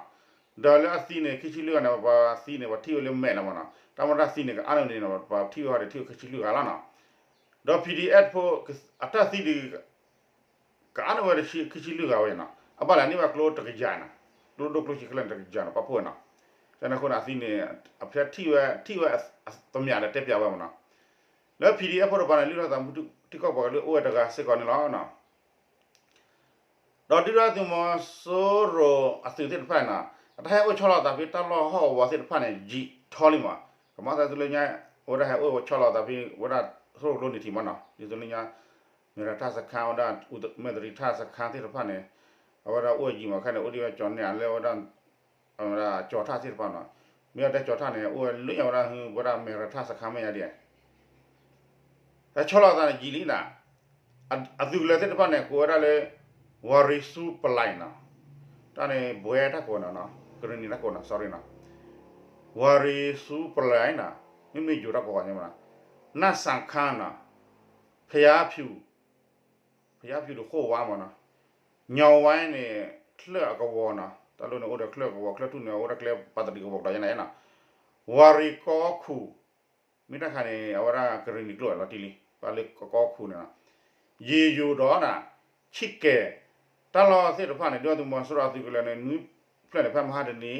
ဒီးလၢအသံန့ၣ် ခံဆံလွံၢ်ဂၤန့ၣ် ပှၤသံန့ၣ် ပှၤထံၣ်ဝဲလၢမဲာ်လီၤမးနီၤ, တၢ်မ့ၢ်တၢ်သံန့ၣ် ကအါန့ၢ်န့ၣ် ပှၤထံၣ်ဝဲဟီဒီးထံၣ်ဝဲခံဆံလွံၢ်ဂၤလီၤနီၤ, ဒီး PDF ဖိ အတၢ်သံဒုး ကအါန့ၢ်ဝဲတဆံခံဆံလွံၢ်ဂၤဝဲနီၤ, အဘၣ်လဲၣ်န့ၢ်ဘၣ်ကျိတကယၤနီၤ, ကျိဒိၣ်ကျိဆံးခဲလၢာ်န့ၣ်တကယၤနီၤ ပာ်ဖှိၣ်ဝဲနီၤ, ကန့ၣ်အဃိန့ၣ် အသံန့ၣ် အဖဲထံၣ်ဝဲ ထံၣ်ဝဲတမံၤဒီးတဲပျးဝဲမးနီၤ, လၢ PDF ဖိတပၤန့ၣ် လုၢ်ထီၣ်သးမူထံကီၢ်ပှၤကလုာ်အိၣ်ဝဲတဂၤစ့ၢ်ကီးန့ၣ်လီၤ. ဒီးဒုၣ်ဒါသုးမီၤစိရိၤအသုးသ့ၣ်တဖၣ်န့ၣ် အတၢ်ဟဲအိၣ်ဆီလီၤသးဖဲတၢ်လီၢ်ဟီၣ်ကဝီၤသ့ၣ်တဖၣ်န့ၣ် ယံာ်ထီလံမး, ကမၤသးသုလၢညါ အဝဲဒၣ်ဟဲအိၣ်ဆီလီၤသးဖဲ ဝဲဒၣ်သိၣ်လိကျိနံၤထံးမးနီၤ, ဒ်သိးလၢညါ မဲၢ်ရထၢၣ်စခန်း ဝဲဒၣ် မဲၢ်သရံးထၢၣ်စခန်းသ့ၣ်တဖၣ်န့ၣ် အဝဲဒၣ်အိၣ်ယံာ်မးခဲန့ၣ် အိၣ်ဒံးဝဲကၠီၤနဲၣ်လၢဝဲဒၣ် အဝဲဒၣ်ကၠီၤထၣ်သ့ၣ်တဖၣ်နီၤ, မ့ၢ်အတဲကၠီၤထၣ်န့ၣ် အိၣ်ဝဲလၢညါဝဲဒၣ် ဝဲဒၣ်မဲၢ်ရထၢၣ်စခန်းမ့ၢ်ယါဒ် ဟဲဆီလီၤသးန့ၣ်ယံာ်လံနီၤ, အသုးကလၢၤသ့ၣ်တဖၣ်န့ၣ် ကိးဝဲဒၣ်လၢ ဝၤရံစူပလံနီၤ, တၢ်န့ၣ်ဘှဲတၢ်ကိးနီၤ, ကရ့ၣ်နံၤတၢ်ကိးနီၤ sorry နီၤ, ဝၤရံစူပလံနီၤ, မ့မ့ၢ်ယိၤတၢ်ကိးဂၤန့ၣ်မးနီၤ, နၢ်စၣ်ခါနီၤ, ဖယါဖၠူၣ် ဖယါဖၠူၣ်ဒုးဃိၣ်ဝါမးနီၤ, ညီဝဲန့ၣ် ချၢၣ်အကဝီၤနီၤ, တၢ်လီၢ်န့ၣ်အိၣ်ဒီးချၢၣ်အကဝီၤ ချၢၣ်ထူၣ်န့ၣ် အိၣ်ဒီးကျဲပာ်တရံးကဝီၤကဒီးယဲန့ၣ်နီၤ, ဝၤရံကီခူၣ် မ့ၢ်တၢ်ခါန့ၣ် အဝဲဒၣ်ကရ့ၣ်နံၤကျိာ်လီၤတံၢ်လံ ဘၣ်လၢကီခူၣ်န့ၣ်နီၤ, ယ့ၣ်ယိၤဒီးနီၤ, ဆံၣ်ကဲၤ တၢ်လီၢ်သ့ၣ်တဖၣ်န့ၣ် ဒုၣ်ဒါသုးမီၤစိရိၤအသုးကလၢၤန့ၣ် နွံဖျၢၣ်န့ၣ် ဖဲမဟါတနံၤ ဂီ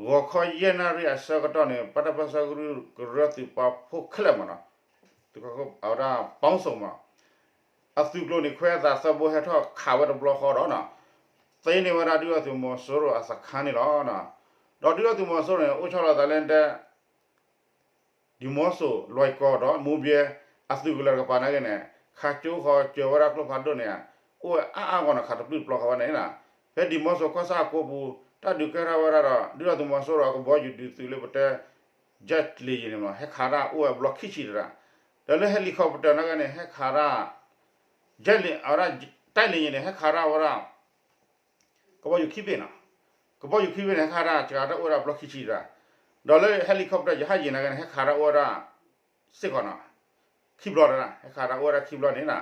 ၤခီယဲၢ်နၣ်ရံၣ်အဆၢကတီၢ်န့ၣ် ပတၢ်ပၢၢ်ဆၢကရူၢ်ကရၢသုးပာ်ဖှိၣ်ခဲလၢာ်မးနီၤ, သုးခိၣ်အဝဲဒၣ်ပီၣ်စိၤမး အသုးကျိၤန့ၣ် ခွဲးအသးသၢဘိဟဲထီၣ်ခးဝဲတဘျီဃီဒီးနီၤ, သ့န့ၢ်ဝဲဒၣ်ဒုၣ်ဒါသုးမီၤစိရိၤအစခန်းန့ၣ်လီၤ. ဒီးဒုၣ်ဒါသုးမီၤစိရိၤန့ၣ် အိၣ်ဆီလီၤသးလၢတဲ ဒံးမီၤစိၤ လွဲၢ်ကီၢ်ဒီး မိၢ်ဘဲ အသုးကလၢၤတကပၤနာ်က့န့ၣ် ခးကၠိဃီၤစၢၤဝဲဒၣ်ကျိဖးဒိၣ်န့ၣ် အိၣ်ဝဲအါအါဂီၢ်နီၤ ခးတပျုၢ်တပျီၤဃီၤဝဲန့ၣ်နီၤ, ဖဲဒံးမီၤစိၤကီၢ်ဆၣ်အကိးပူၤ တၢ်ဒုးကဲထီၣ်ဝဲဒၣ်ဒီး ဒုၣ်ဒါသုးမီၤစိရိၤအကဘီယူၤဒုးသုးလၢပတဲ jet လ့ယံၤန့ၣ်မး ဟဲခးတၢ်အိၣ်ဝဲဘျီခံဆံတဒၣ်, ဒီးလၢ helicopter နာ်က့န့ၣ် ဟဲခးတၢ် jet လ့ အဝဲဒၣ် တိုက်လေယာဉ်န့ၣ် ဟဲခးတၢ်ဝဲဒၣ် ကဘီယူၤခံဘ့ၣ်နီၤ, ကဘီယူၤခံဘ့ၣ်န့ၣ် ဟဲခးတၢ် စှၤတၢ်အိၣ်ဝဲဒၣ်ဘျီခံဆံတဒၣ်, ဒီးလၢ helicopter ရဟတ်ယာဉ်နာ်က့န့ၣ် ဟဲခးတၢ်အိၣ်ဝဲဒၣ် စ့ၢ်ကီးနီၤ ခံဘျီတဒၣ် ဟဲခးတၢ်အိၣ်ဝဲဒၣ်ခံဘျီန့ၣ်နီၤ,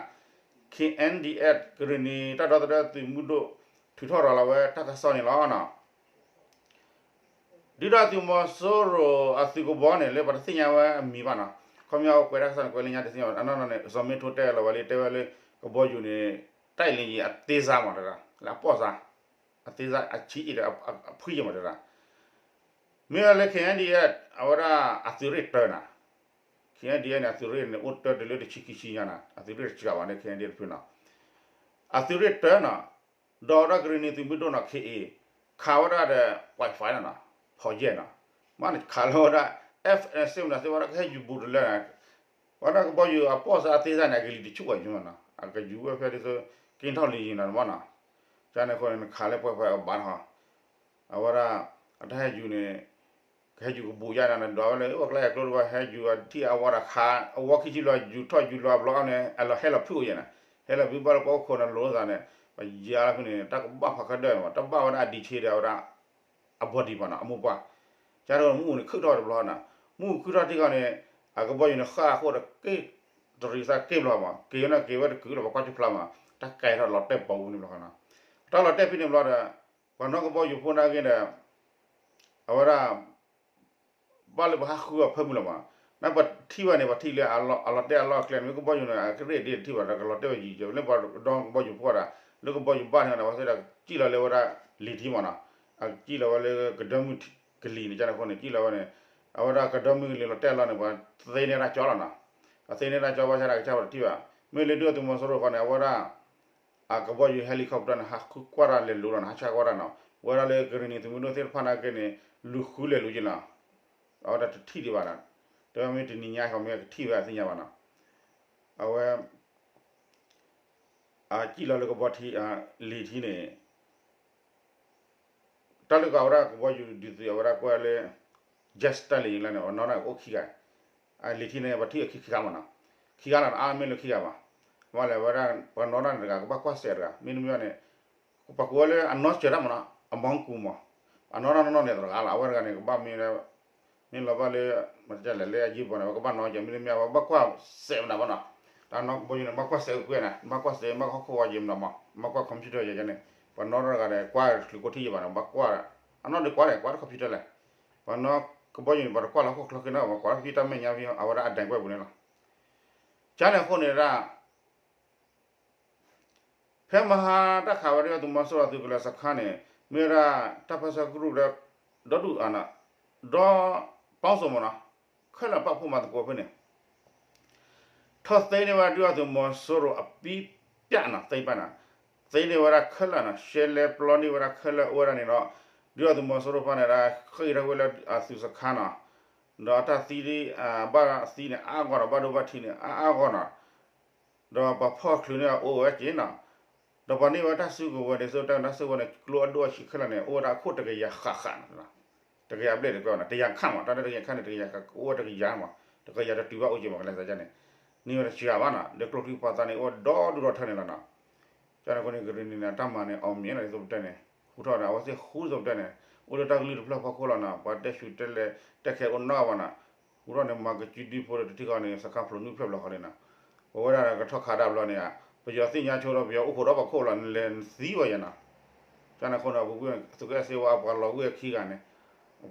K N D F ကရ့ၣ်နံၤတၢ်ဒီသဒၢသုးမုၢ်ဒိၣ် ထုးထီၣ်ရၤလီၤဝဲတၢ်ကစီၣ်န့ၣ်လီၤနီၤ. ဒုၣ်ဒါသုးမီၤစိရိၤအသုးကဘီန့ၣ် လၢပှၤတသ့ၣ်ညါဝဲအမံၤဘၣ်နီၤ, ခီပညီအဝဲကွဲးတၢ်ကစီၣ်န့ၣ် ကွဲးလၢညါတသ့ၣ်ညါဘၣ်, အနီၢ်နီၢ်န့ၣ် စီၤမ့ထိတဲလီၤဝဲလၢ တဲဝဲလၢ ကဘီယူၤန့ၣ် တိုက်လေယာဉ်အသေးစားမး တဲဒၣ် လၢအပေါ့စား, အသေးစား အဆံးဒီး အဖှံယဲၢ်မး တဲဒၣ်. မ့ၢ်ဝဲလၢ ခဲအံၤဒ်အံၤ အဝဲဒၣ်အသုးရ့ၣ်တၢၤနီၤ, ခဲအံၤဒ်အံၤန့ၣ် အသုးရ့ၣ်န့ၣ် အိၣ်တၢ်တုၤလၢတဆံခံဆံညါနီၤ, အသုးရ့ၣ်တစှၤဘၣ်န့ၣ် ခဲအံၤဒ်အံၤတဖုနီၤ, အသုးရ့ၣ်တၢၤနီၤ, ဒီးဝဲဒၣ်ကရ့ၣ်နံၤသုးမုၢ်ဒိၣ်နီၤ ခဲအံၤ ခးဝဲဒၣ်ဒီး Wi-Fi နီၤ, ဖီယဲၢ်နီၤ, မ့ၢ်န့ၣ်ခးလီၤဝဲဒၣ် F စ့ၣ်မနုၤစ့ၣ် ဝဲဒၣ်ကဟဲယူၤဘူးတလၢန့ၣ်, ဝဲဒၣ်ကဘီယူၤအပေါ့စားအသေးစားန့ၣ် အကလံၤတဆူၣ်ဝဲမးနီၤ, အကယူၤဝဲဖဲဒ်သိး က့ထီၣ်လံယံၤနီၤမးနီၤ, ကန့ၣ်အဃိန့ၣ် နခးလၢပှဲၤပှဲၤအဘၣ်နီၤ, အဝဲဒၣ် အတၢ်ဟဲယူၤန့ၣ် ကဟဲယူၤကဘူးယါန့ၣ် ဒွးဝဲလၢ ပှၤကျါအကျိတဘၣ် ဟဲယူၤအထံၣ်အဝီဒီးခး အဝီခံဆံလီၤ ယူၤထီၣ်ယူၤလီၤအဘျီန့ၣ် အလီၤဟဲလီၤဖုးအိၣ်ယဲၢ်န့ၣ်, ဟဲလီၤဖုးဘၣ်လၢပှၤအိၣ်ခိးန့ၣ်လိာ်သးန့ၣ် ပယါလီၤဖုးန့ၣ် တၢ်ကဘၣ်ဖးခၢဒၢၣ်န့ၣ်မး တဘၣ်ဝဲဒၣ်အဒံးဆ့ဒီးဝဲဒၣ် အဘီဒံးမးနီၤ အမိၢ်ပှၢ်, ကန့ၣ်အဃိန့ၣ် မုၢ်အူန့ၣ်ခုၣ်ထီၣ်တဘျီနီၤ, မုၢ်အူခုၣ်ထီၣ်ထံဂီၤန့ၣ် အကဘီယူၤန့ၣ်ဃၣ်အဃိဒီးက့ၤ တရံးသးက့ၤဘျီမး က့ၤဝဲန့ၣ်က့ၤဝဲတကုာ်လီၤ ပှၤကွၢ်ကၠူဖျါမး တၢ်ကဲထီၣ်လီၤတဲာ်ပီၤဝံၤန့ၣ်ဘျီနီၤ, တၢ်လီၤတဲာ်ဖဲန့ၣ်ဘျီဒီး ပှၤနီၣ်ကဘီယူၤဖိနာ်က့ဒီး အဝဲဒၣ် ဘၣ်လၢပဟးဃုအီၤဖၢမုၢ်လီၤမး, နပထံၣ်ဘၣ်န့ၣ် ပှၤထံၣ်လၢအလီၤတဲာ်အလီၢ်အကျဲန့ၣ် မ့ၢ်ကဘီယူၤန့ၣ် အကရ့ၣ်ဒ့ၣ်တထံၣ်ဘၣ်ဒီး ကလီၤတဲာ်ဝဲယံၤ လၢပှၤဒီကဘီယူၤဖိဒီး လၢကဘီယူၤဘၣ်န့ၣ်ဒီး ပှၤသ့ၣ်ဒီးကံၣ်လီၤလၢဝဲဒၣ်လံာ်ထံမးနီၤ, အကံၣ်လီၤဝဲလၢကဒၢမုၢ်ကလံၤန့ၣ် ကန့ၣ်အဃိန့ၣ် ကံၣ်လီၤဝဲန့ၣ် အဝဲဒၣ်ကဒၢမုၢ်ကလံၤလီၤတဲာ်လီၤန့ၣ် ပှၤသ့န့ၢ်တၢ်ကၠီလီၤနီၤ, ပှၤသ့န့ၢ်တၢ်ကၠီဘၣ်ဆၣ်ဒီးကစၢ်ပှၤတထံၣ်ဘၣ်, မ့ၢ်လၢဒုၣ်ဒါသုးမီၤစိရိၤဃီန့ၣ် အဝဲဒၣ် အကဘီယူၤ helicopter န့ၣ် ဟးဃုကွၢ်တၢ်လဲၤလူၤလီၤန့ၣ် ဟးဆှၣ်ကွၢ်တၢ်နီၤ, ဝဲဒၣ်လၢကရ့ၣ်နံၤသုးမုၢ်ဒိၣ်သ့ၣ်တဖၣ်နာ်က့န့ၣ် လူၤဃုလဲၤလူၤက့ၤနီၤ, အဝဲဒၣ်တထံၣ်ဒံးဘၣ်နီၤ, တဲဝဲမ့ၢ်တနံၤညါဃီမ့ၢ်ကထံၣ်ဝဲအသ့ၣ်ညါဘၣ်နီၤ, အဝဲ အကံၣ်လီၤလၢကဘီထံ လံာ်ထံန့ၣ် တၢ်လၢကဝဲဒၣ်ကဘီယူၤဒုးသုး အဝဲဒၣ်ကွဲးလၢ jet တၢ်လံာ်အံၤလၢန့ၣ် ပှၤနီၣ်တၢ်အိၣ်ခံဂၤ, အလံာ်ထံန့ၣ် ပှၤထံၣ်အခံခံဂၤမးနီၤ, ခံဂၤနီၤ အါမ့ၢ်လၢခံဂၤမး, မ့ၢ်လဲၤဝဲဒၣ် ပှၤနီၣ်တၢ်န့ၣ်တဂၤ ကဘၣ်ကွၢ်စဲးတဂၤ မ့တမ့ၢ်န့ၣ် ပှၤကိးဝဲလၢအနီၣ်စၢၤတၢ်မးနီၤ အမီကူမး, အနီၣ်တၢ်နီၢ်နီၢ်န့ၣ်တဂၤလီၤ အဝဲတဂၤန့ၣ် ကဘၣ်မ့ၢ် မ့ၢ်လီၤဘၣ်လၢ မတလဲၣ်လၢအယံၤဘီန့ၣ် ပကဘၣ်နီၣ်ကဲ မ့တမ့ၢ် ပဘၣ်ကွၢ်စဲးမးနီၤဘၣ်နီၤ, တၢ်နီၣ်ကဘီယူၤန့ၣ် ဘၣ်ကွၢ်စဲးကွဲးန့ၣ် ဘၣ်ကွၢ်စဲး ဘၣ်ဟီၣ်ခိၣ်ဝါယံၤမးနီၤမး ဘၣ်ကွၢ် computer ယဲန့ၣ်, ပှၤနီၣ်တၢ်တဂၤဒီး ကွၢ်ချုးကိးထံၣ်ယံၤဘၣ်နီၤ ဘၣ်ကွၢ်, အနီၣ်ဒုးကွၢ်န့ၣ် ကွၢ်တၢ် computer လဲၣ်, ပှၤနီၣ်ကဘီယူၤန့ၣ် ပှၤတကွၢ်လၢဟီၣ်ခိၣ်ချၢက့ၤနီၤ ပှၤကွၢ်ဖံတၢ်မဲာ်ညါဖံ အဝဲဒၣ်အဒဲကွဲးပူၤန့ၣ်လီၤ, ကန့ၣ်အဃိန့ၣ်ဒၣ် ဖဲမဟါတၢ်ခးဝဲဒၣ်သုးမီၤစိရိၤအသုးကလၢၤစခါန့ၣ် မ့ၢ်ဝဲဒၣ်တၢ်ပၢဆှၢကရူၢ်ဒီး ဒီဒူၣ်အနၢ် ဒီပီစၢၤမးနီၤ ခဲလၢာ်ပာ်ဖှိၣ်မၤသကိးဖဲန့ၣ် ထီၣ်သ့န့ၢ်ဝဲဒၣ်ဒုၣ်ဒါသုးမီၤစိရိၤအပံပၠၣ်နီၤ သ့ပၣ်နီၤ သ့န့ၢ်ဝဲဒၣ်ခဲလၢာ်နီၤ ရှဲလဲပျီန့ၢ်ဝဲဒၣ်ခဲလၢာ်အိၣ်ဝဲဒၣ်န့ၣ်ဒီး ဒုၣ်ဒါသုးမီၤစိရိၤဖၣ်န့ၣ်ဒီး ဃ့ၢ်ထီၣ်ကွံာ်လၢအသုးစခါနီၤ ဒီးအတၢ်သံ ဘၣ်သံန့ၣ် အါအါဂီၢ်နီၤ ဘၣ်ဒိဘၣ်ထံးန့ၣ် အါအါဂီၢ်နီၤ ဒီးပှၤဖီၣ်ချုးန့ၢ်အအိၣ်ဝဲက့ၤနီၤ ဒီးပှၤန့ၢ်ဝဲတၢ်စုကဝဲၤဒ်သိးတၢ်ကနၣ်စုကဝဲၤန့ၣ် ကျိအဒိၣ်အဆံးခဲလၢာ်န့ၣ် အိၣ်ဝဲဒၣ်အခိၣ်တကယၤဃၣ်ဃၣ်နီၤ တကယၤဘျဲၣ်တကီၢ်နီၤ တကယၤခါမး တၢ်လၢတကယၤခါန့ၣ် တကယၤဃၣ် အိၣ်ဝဲတကယၤမး တကယၤတတုၤဘၣ်အိၣ်က့ၤမး ကလဲၤသးန့ၣ် န့ၢ်ဝဲတစှၤဘၣ်နီၤ ဒီးကျိချံပှၤသးန့ၣ် အိၣ်ဒီဒူၣ်ဒီထၢန့ၣ်လီၤနီၤ ကန့ၣ်အဃိန့ၣ် ကရ့ၣ်နံၤန့ၣ် တၢ်မၤန့ၣ် အီၣ်မ့ၢ်နီၤ ဒ်သိးပတဲန့ၣ် ဟူထီၣ်ဒီး အဝဲသ့ၣ်ဟူဒ်သိးပတဲန့ၣ် အိၣ်လၢတၢ်ကလုၢ်တဖျၢၣ်ဖီခိၣ်လီၤနီၤ ပှၤတဲဆူးတဲလဲၤ တဲခဲအိၣ်နီတဂၤဘၣ်နီၤ ဟူထီၣ်န့ၣ် မၤကစုဒုဖိဒီးတထံၣ်ဃီန့ၣ် စခါဖျိးနုာ်ဖျၢၣ်ဘျီဃီလံနီၤ ပဝဲဒၣ်ကထီၣ်ခးဒၣ်ဘျီန့ၣ် ပယီၤသ့ၣ်ညါဆိဒီး ပယီၤအိၣ်ခိးဒီးပှၤခိၣ်လီၤ နလဲၤနသံဝဲယဲနီၤ ကန့ၣ်အဃိန့ၣ် ပူၤကွံာ်သုးကဲစ့ဝါ ပှၤလီၤဝံၤအခံဂၤန့ၣ်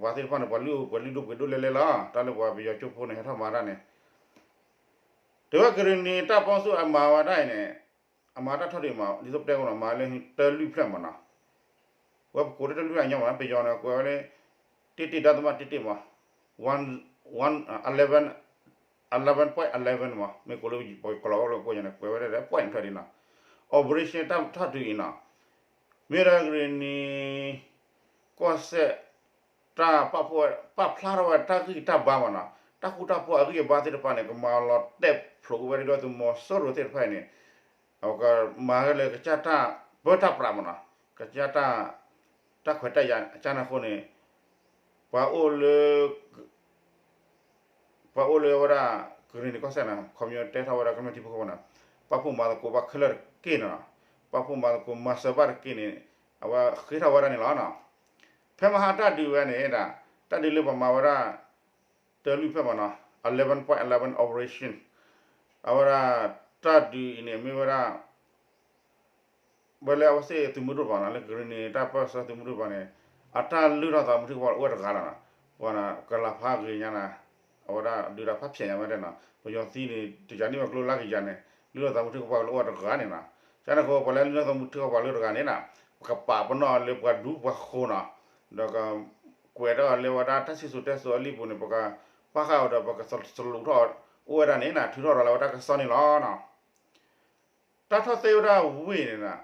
ပှၤသ့ၣ်တဖၣ်န့ၣ် ပှၤလုၢ်ဒိၣ်ပှ့ၤဒိၣ်လဲၤလဲၤလီၤ တၢ်လၢပှၤပယီၤကၠိဖိန့ၣ် ဟဲထီၣ်မၤတၢ်န့ၣ် တဲဝဲကရ့ၣ်နံၤတၢ်ပီဆူၣ်အမၤဝဲဒၣ်အံၤန့ၣ် အမၤတၢ်ထီၣ်ဒံးမး ဒ်သိးပတဲကနီၤ မၤလၢတၢ်လုၢ်ဖျၢၣ်မးနီၤ ဝဲပကိးလၢတၢ်လုၢ်အညီမး ပယီၤန့ၣ် ကွဲးဝဲလၢ တ့တ့ ဒသမ တ့တ့ မး one one eleven eleven point eleven မး မ့ၢ်ကိးလၢပကလီၤဝဲလၢကိးညါန့ၣ် ကွဲးဝဲဒၣ် point ဖျၢၣ်ဒံးနီၤ operation တၢ်ထီၣ်ဒုးအံၤနီၤ မ့ၢ်ဒၣ်ကရ့ၣ်နံၤ ကီၢ်စဲၣ် တၢ်ပာ်ဖှိၣ် ပာ်ဖျါထီၣ်ဝဲတၢ်ဂံၢ်တၢ်ဘါမးနီၤ တၢ်ဃူတၢ်ဖိးအဂံၢ်အဘါသ့ၣ်တဖၣ်န့ၣ် ကမၤလီၤတဲာ်ဖျိးကွံာ်ဝဲဒၣ်ဒီးသုးမီၤစိရိၤသ့ၣ်တဖၣ်အံၤန့ၣ် အကမၤဝဲလၢကစၢ်တၢ်ပၢတၢ်ပြးမးနီၤ ကစၢ်တၢ် တၢ်ခွဲးတၢ်ယာ်ကန့ၣ်အဃိန့ၣ် ပှၤအိၣ်လၢ ပှၤအိၣ်လၢဝဲဒၣ် ကရ့ၣ်နံၤကီၢ်စဲၣ်န့ၣ် ခီပညီတဲထီၣ်ဝဲဒၣ်ကမျၢၢ်ထံဖိကီၢ်ဖိန့ၣ် ပာ်ဖှိၣ်မၤသကိးဘၣ်ခဲလၢာ်တက့ၢ်နီၤ ပာ်ဖှိၣ်မၤသကိးမၤစၢၤဘၣ်တက့ၢ်န့ၣ် အဝဲဃ့ထီၣ်ဝဲဒၣ်န့ၣ်လီၤနီၤ ဖဲမဟါတၢ်ဒုးဝဲန့ၣ်ဒၣ် တၢ်ဒုးလၢပှၤမၤဝဲဒၣ် တၢ်လုၢ်ဖျၢၣ်မးနီၤ eleven point eleven operation အဝဲဒၣ် တၢ်ဒုးအံၤန့ၣ် မ့ၢ်ဝဲဒၣ် ဝဲလၢအဝဲသ့ၣ်သုးမုၢ်ဒိၣ်တဖၣ်နီၤ လၢကရ့ၣ်နံၤတၢ်ပၢဆှၢသုးမုၢ်ဒိၣ်တဖၣ်န့ၣ် အတၢ်လုၢ်ထီၣ်သးမုၢ်ထံကဝီၤအိၣ်ဝဲတဂၤလီၤနီၤ ပှၤကလၤဖးဂ့ၤညါနၤ, အဝဲဒၣ်ဒုးတၢ်ဖးဖျဲးညါဝဲဒၣ်နီၤ, ပယီၤသံန့ၣ် တယၤန့ၢ်ဝဲကျိလါကယၤန့ၣ် လုၢ်လီၤသးမုၢ်ထံကပၤကလၢအိၣ်ဝဲတဂၤန့ၣ်နီၤ, ကန့ၣ်အဃိ ပှၤလၢလုၢ်လီၤသးမုၢ်ထံကပၤကလၢတဂၤန့ၣ်နီၤ, ပကပာ်ပနီၣ်လၢပှၤဒူပှၤဃိၤနီၤ, ဒီးက ကွဲးထီၣ်လၢဝဲဒၣ်တၢ်စံၣ်စိၤတဲစိၤအလံာ်ပူၤန့ၣ် ပကပာ်ဃာ်အီၤဒီး ပကစလူးထီၣ်အိၣ်ဝဲဒၣ်န့ၣ်နီၤ, ထုးထီၣ်ဒီးလၢဝဲတၢ်ကစီၣ်န့ၣ်လီၤ. တၢ်ထီၣ်သ့ဝဲဒၣ်ဝ့ၢ်န့ၣ်နီၤ,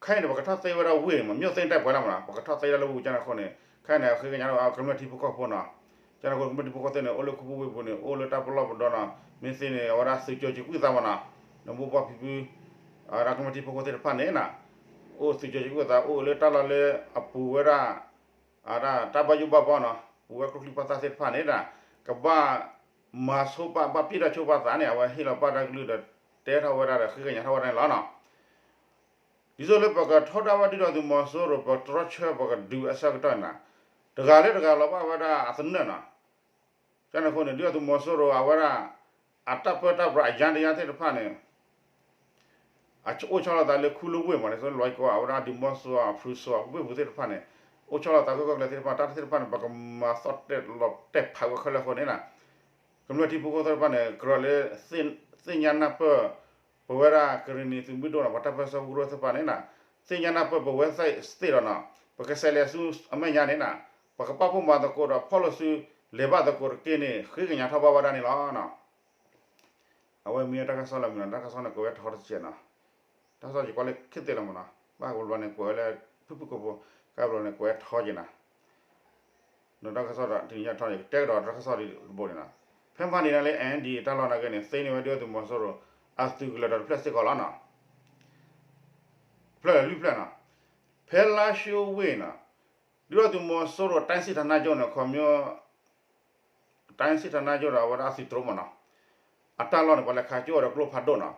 ခဲအံၤန့ၣ် ပကထီၣ်သ့ဝဲဒၣ်ဝ့ၢ်မး မ့ၢ်သ့ၣ်တၢ်ပှဲၤလီၤမးနီၤ, ပကထီၣ်သ့ဒၣ်လၢဝ့ၢ်ကန့ၣ်အဃိန့ၣ် ခဲအံၤန့ၣ် ဃ့ကညးထီၣ်ကမျၢၢ်ထံဖိကီၢ်ဖိနီၤ, ကန့ၣ်အဃိ ကမျၢၢ်ထံဖိကီၢ်ဖိသ့ၣ်န့ၣ် အိၣ်လၢခူပူၤဝ့ၢ်ပူၤန့ၣ် အိၣ်လၢတၢ်ပလီၢ်ပဒီနီၤ, မ့ၢ်သ့န့ၣ် အဝဲဒၣ်သုးကၠိၤကံၤကွံာ်သးမးနီၤ, ဒီးမိၢ်ပှၢ်ဖံဖု အဝဲဒၣ်ကမျၢၢ်ထံဖိကီၢ်ဖိသ့ၣ်တဖၣ်န့ၣ်နီၤ, အိၣ်သုးကၠိၤကံၤကွံာ်သး အိၣ်လၢတၢ်လီၢ်လၢအပူၤဝဲဒၣ် အတၢ်ဘၣ်ယိၣ်ဘၣ်ဘီနီၤ, ပူၤဝဲကျိချံပှၢ်သၣ်သ့ၣ်တဖၣ်န့ၣ်နီၤ, ကဘၣ်မၤဆိပာ် ဘၣ်ပျံၢ်တၢ်ဆိပာ်သးန့ၣ် အဝဲဟ့ၣ်လီၤပာ်တၢ်ကလုၢ်ဒီး တဲထီၣ်ဝဲဒၣ်ဒီးဃ့ကညးထီၣ်ဝဲဒၣ်န့ၣ်လီၤနီၤ. ဒ်သိးလၢပကထီဒါဝဲဒုၣ်ဒါသုးမီၤစိရိၤ ပတြီဆၢပကဒုးအဆၢကတီၢ်န့ၣ်နီၤ, တဂၤလၢတဂၤလီၤဘၣ်ဝဲဒၣ်အသနၢၣ်နီၤ, ကန့ၣ်အဃိန့ၣ် ဒုၣ်ဒါသုးမီၤစိရိၤအဝဲဒၣ် အတၢ်ပၢတၢ်ပြးအယါတယါသ့ၣ်တဖၣ်န့ၣ် အအိၣ်ဆီလီၤသးလၢခူလၢဝ့ၢ်မးန့ၣ် လီၤကီ အဝဲဒၣ်ဒံးမီၢ်စိအဖုစိအဝ့ၢ်ပူၤသ့ၣ်တဖၣ်န့ၣ် အိၣ်ဆီလီၤသးဂၢၢ်ဂၢၢ်ကျၢၤကျၢၤသ့ၣ်တဖၣ် တၢ်သ့ၣ်တဖၣ်န့ၣ် ပကမၤသီၣ်တဲာ်လီၤတဲာ်ဖးဝဲခဲလၢာ်အဃိန့ၣ်နီၤ, ကမျၢၢ်ထံဖိကီၢ်ဖိသ့ၣ်တဖၣ်န့ၣ် ကြၢးလၢ သ့ၣ်ညါနၢ်ပၢၢ် ပဝဲဒၣ်ကရ့ၣ်နံၤသုးမုၢ်ဒိၣ်နီၤ ပှၤတၢ်ပၢဆှၢကရူၢ်သ့ၣ်တဖၣ်န့ၣ်နီၤ, သ့ၣ်ညါနၢ်ပၢၢ်ပဝဲသ့ၣ်သ့ၣ်လီၤနီၤ, ပကဆဲးလဲၤဆူအမဲာ်ညါန့ၣ်နီၤ, ပကပာ်ဖှိၣ်မၤသကိးဒီးဖီၣ်လိာ်စု လဲၤဘၣ်သကိးတက့ၢ်န့ၣ် ဃ့ကညးထီၣ်ဘၣ်ဝဲဒၣ်န့ၣ်လီၤ. အဝဲမ့ၢ်တၢ်ကစီၣ်လၢမနုၤ တၢ်ကစီၣ်န့ၣ် ကွဲးဝဲထီတစဲးနီၤ, တၢ်ကစီၣ်ယကွၢ်လၢခံသ့လီၤမးနီၤ, ဘၣ်ကဘျီန့ၣ် ကွဲးဝဲလၢ ဖုၣ်ဖုၣ်ကိာ်ဖိ, ကဘျီန့ၣ် ကွဲးထီက့ၤနီၤ, ဒီးတၢ်ကစီၣ်ဒီး တနံၤညါထီန့ၣ် ကတဲကဒီးတၢ်ကစီၣ်ဒ်တဘိန့ၣ်နီၤ, ဖဲမဟါန့ၣ်လၢ NDAA တၢ်လီၢ်နာ်က့န့ၣ် သ့န့ၢ်ဝဲဒုၣ်ဒါသုးမီၤစိရိၤ အသုးကလၢၤဒီးတဖျၢၣ်စ့ၢ်ကီးလီၤနီၤ, ဖျၢၣ်လွံၢ်ဖျၢၣ်နီၤ, ဖဲလါၡိဝ့ၢ်နီၤ, ဒုၣ်ဒါသုးမီၤစိရိၤ တိုင်းစစ်ဌာနချုပ်န့ၣ် ခီမီ တိုင်းစစ်ဌာနချုပ်ဒီး အဝဲဒၣ်အသုးတြိမးနီၤ, အတၢ်လီၢ်န့ၣ် ပှၤလဲၤခးကၠိအီၤဒီးကျိဖးဒိၣ်နီၤ,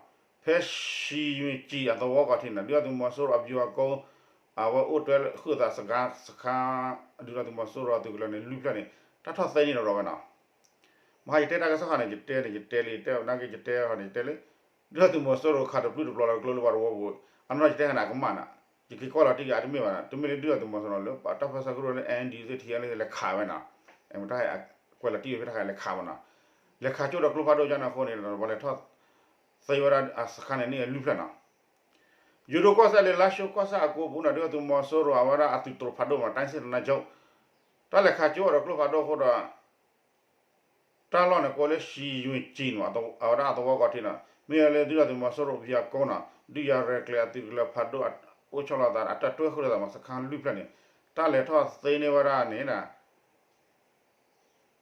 ဖဲ ရှီယွင်ကီ အသဝီကီၢ်ထံးန့ၣ် ဒုၣ်ဒါသုးမီၤစိရိၤအဗျူဟာကုန်း အဝဲအိၣ်တွဲဃုာ်သးစခါ, စခါ ဒုၣ်ဒါသုးမီၤစိရိၤအသုးကလၢၤန့ၣ် လွံၢ်ဖျၢၣ်န့ၣ် တၢ်ထီၣ်သ့န့ၢ်ဒီးဝဲနီၤ, မဟါယတဲတၢ်ကစီၣ်ခါန့ၣ် ယတဲန့ၣ် ယတဲလံ တဲနာ်က့ ယတဲန့ၣ် ယတဲလံ, ဒုၣ်ဒါသုးမီၤစိရိၤခးတပျုၢ်တပျီၤလီၤကျိလၢပှၤတဝီပူၤ, အနီၢ်ယတဲန့ၣ် အကမၣ်နီၤ, ယက့ၤကွၢ်လီၤတံၢ်က့ၤအတမ့ၢ်ဘၣ်နီၤ, တမ့ၢ်လၢဒုၣ်ဒါသုးမီၤစိရိၤလၢ တၢ်ပၢဆှၢကရူၢ်လၢ NDAA သ့ၣ် ထံအလၢ လဲၤခးဝဲနီၤ, တၢ်ကွဲးလီၤတံၢ်ဝဲဖဲတၢ်ခါလဲၤခးဝဲနီၤ, လဲၤခးကၠိဒီးကျိဖးဒိၣ်ကန့ၣ်အဃိန့ၣ် ပှၤလဲၤထီၣ်သ့ဝဲဒၣ်အစခါန့ၣ်န့ၢ်လွံၢ်ဖျၢၣ်နီၤ, ယိၤဒိၣ်ကီၢ်စဲၣ်လၢ လါၡိကီၢ်ဆၣ်အကိပူၤန့ၣ် ဒုၣ်ဒါသုးမီၤစိရိၤအဝဲဒၣ်အသုးတြိဖးဒိၣ်မး တိုင်းစစ်ဌာနချုပ် တၢ်လဲၤခးကၠိအီၤဒီးကျိဖးဒိၣ်အဃိဒီး တၢ်လီၢ်န့ၣ်ကိးလၢ ရှီယွင်ကီနီၤ, အဝဲဒၣ်အသဝီကီၢ်ထံးနီၤ, မ့ၢ်ဝဲလၢဒုၣ်ဒါသုးမီၤစိရိၤ ဗျူဟာကုန်းနီၤ, ဒုးယၤရဲၣ်ကျဲၤအသုးကလၢၤဖးဒိၣ် အိၣ်ဆီလီၤသး အတၢ်တွဲဃုာ်လိာ်သးမး စခါလွံၢ်ဖျၢၣ်န့ၣ် တၢ်လဲၤထီၣ်သ့န့ၢ်ဝဲဒၣ်န့ၣ်နီၤ,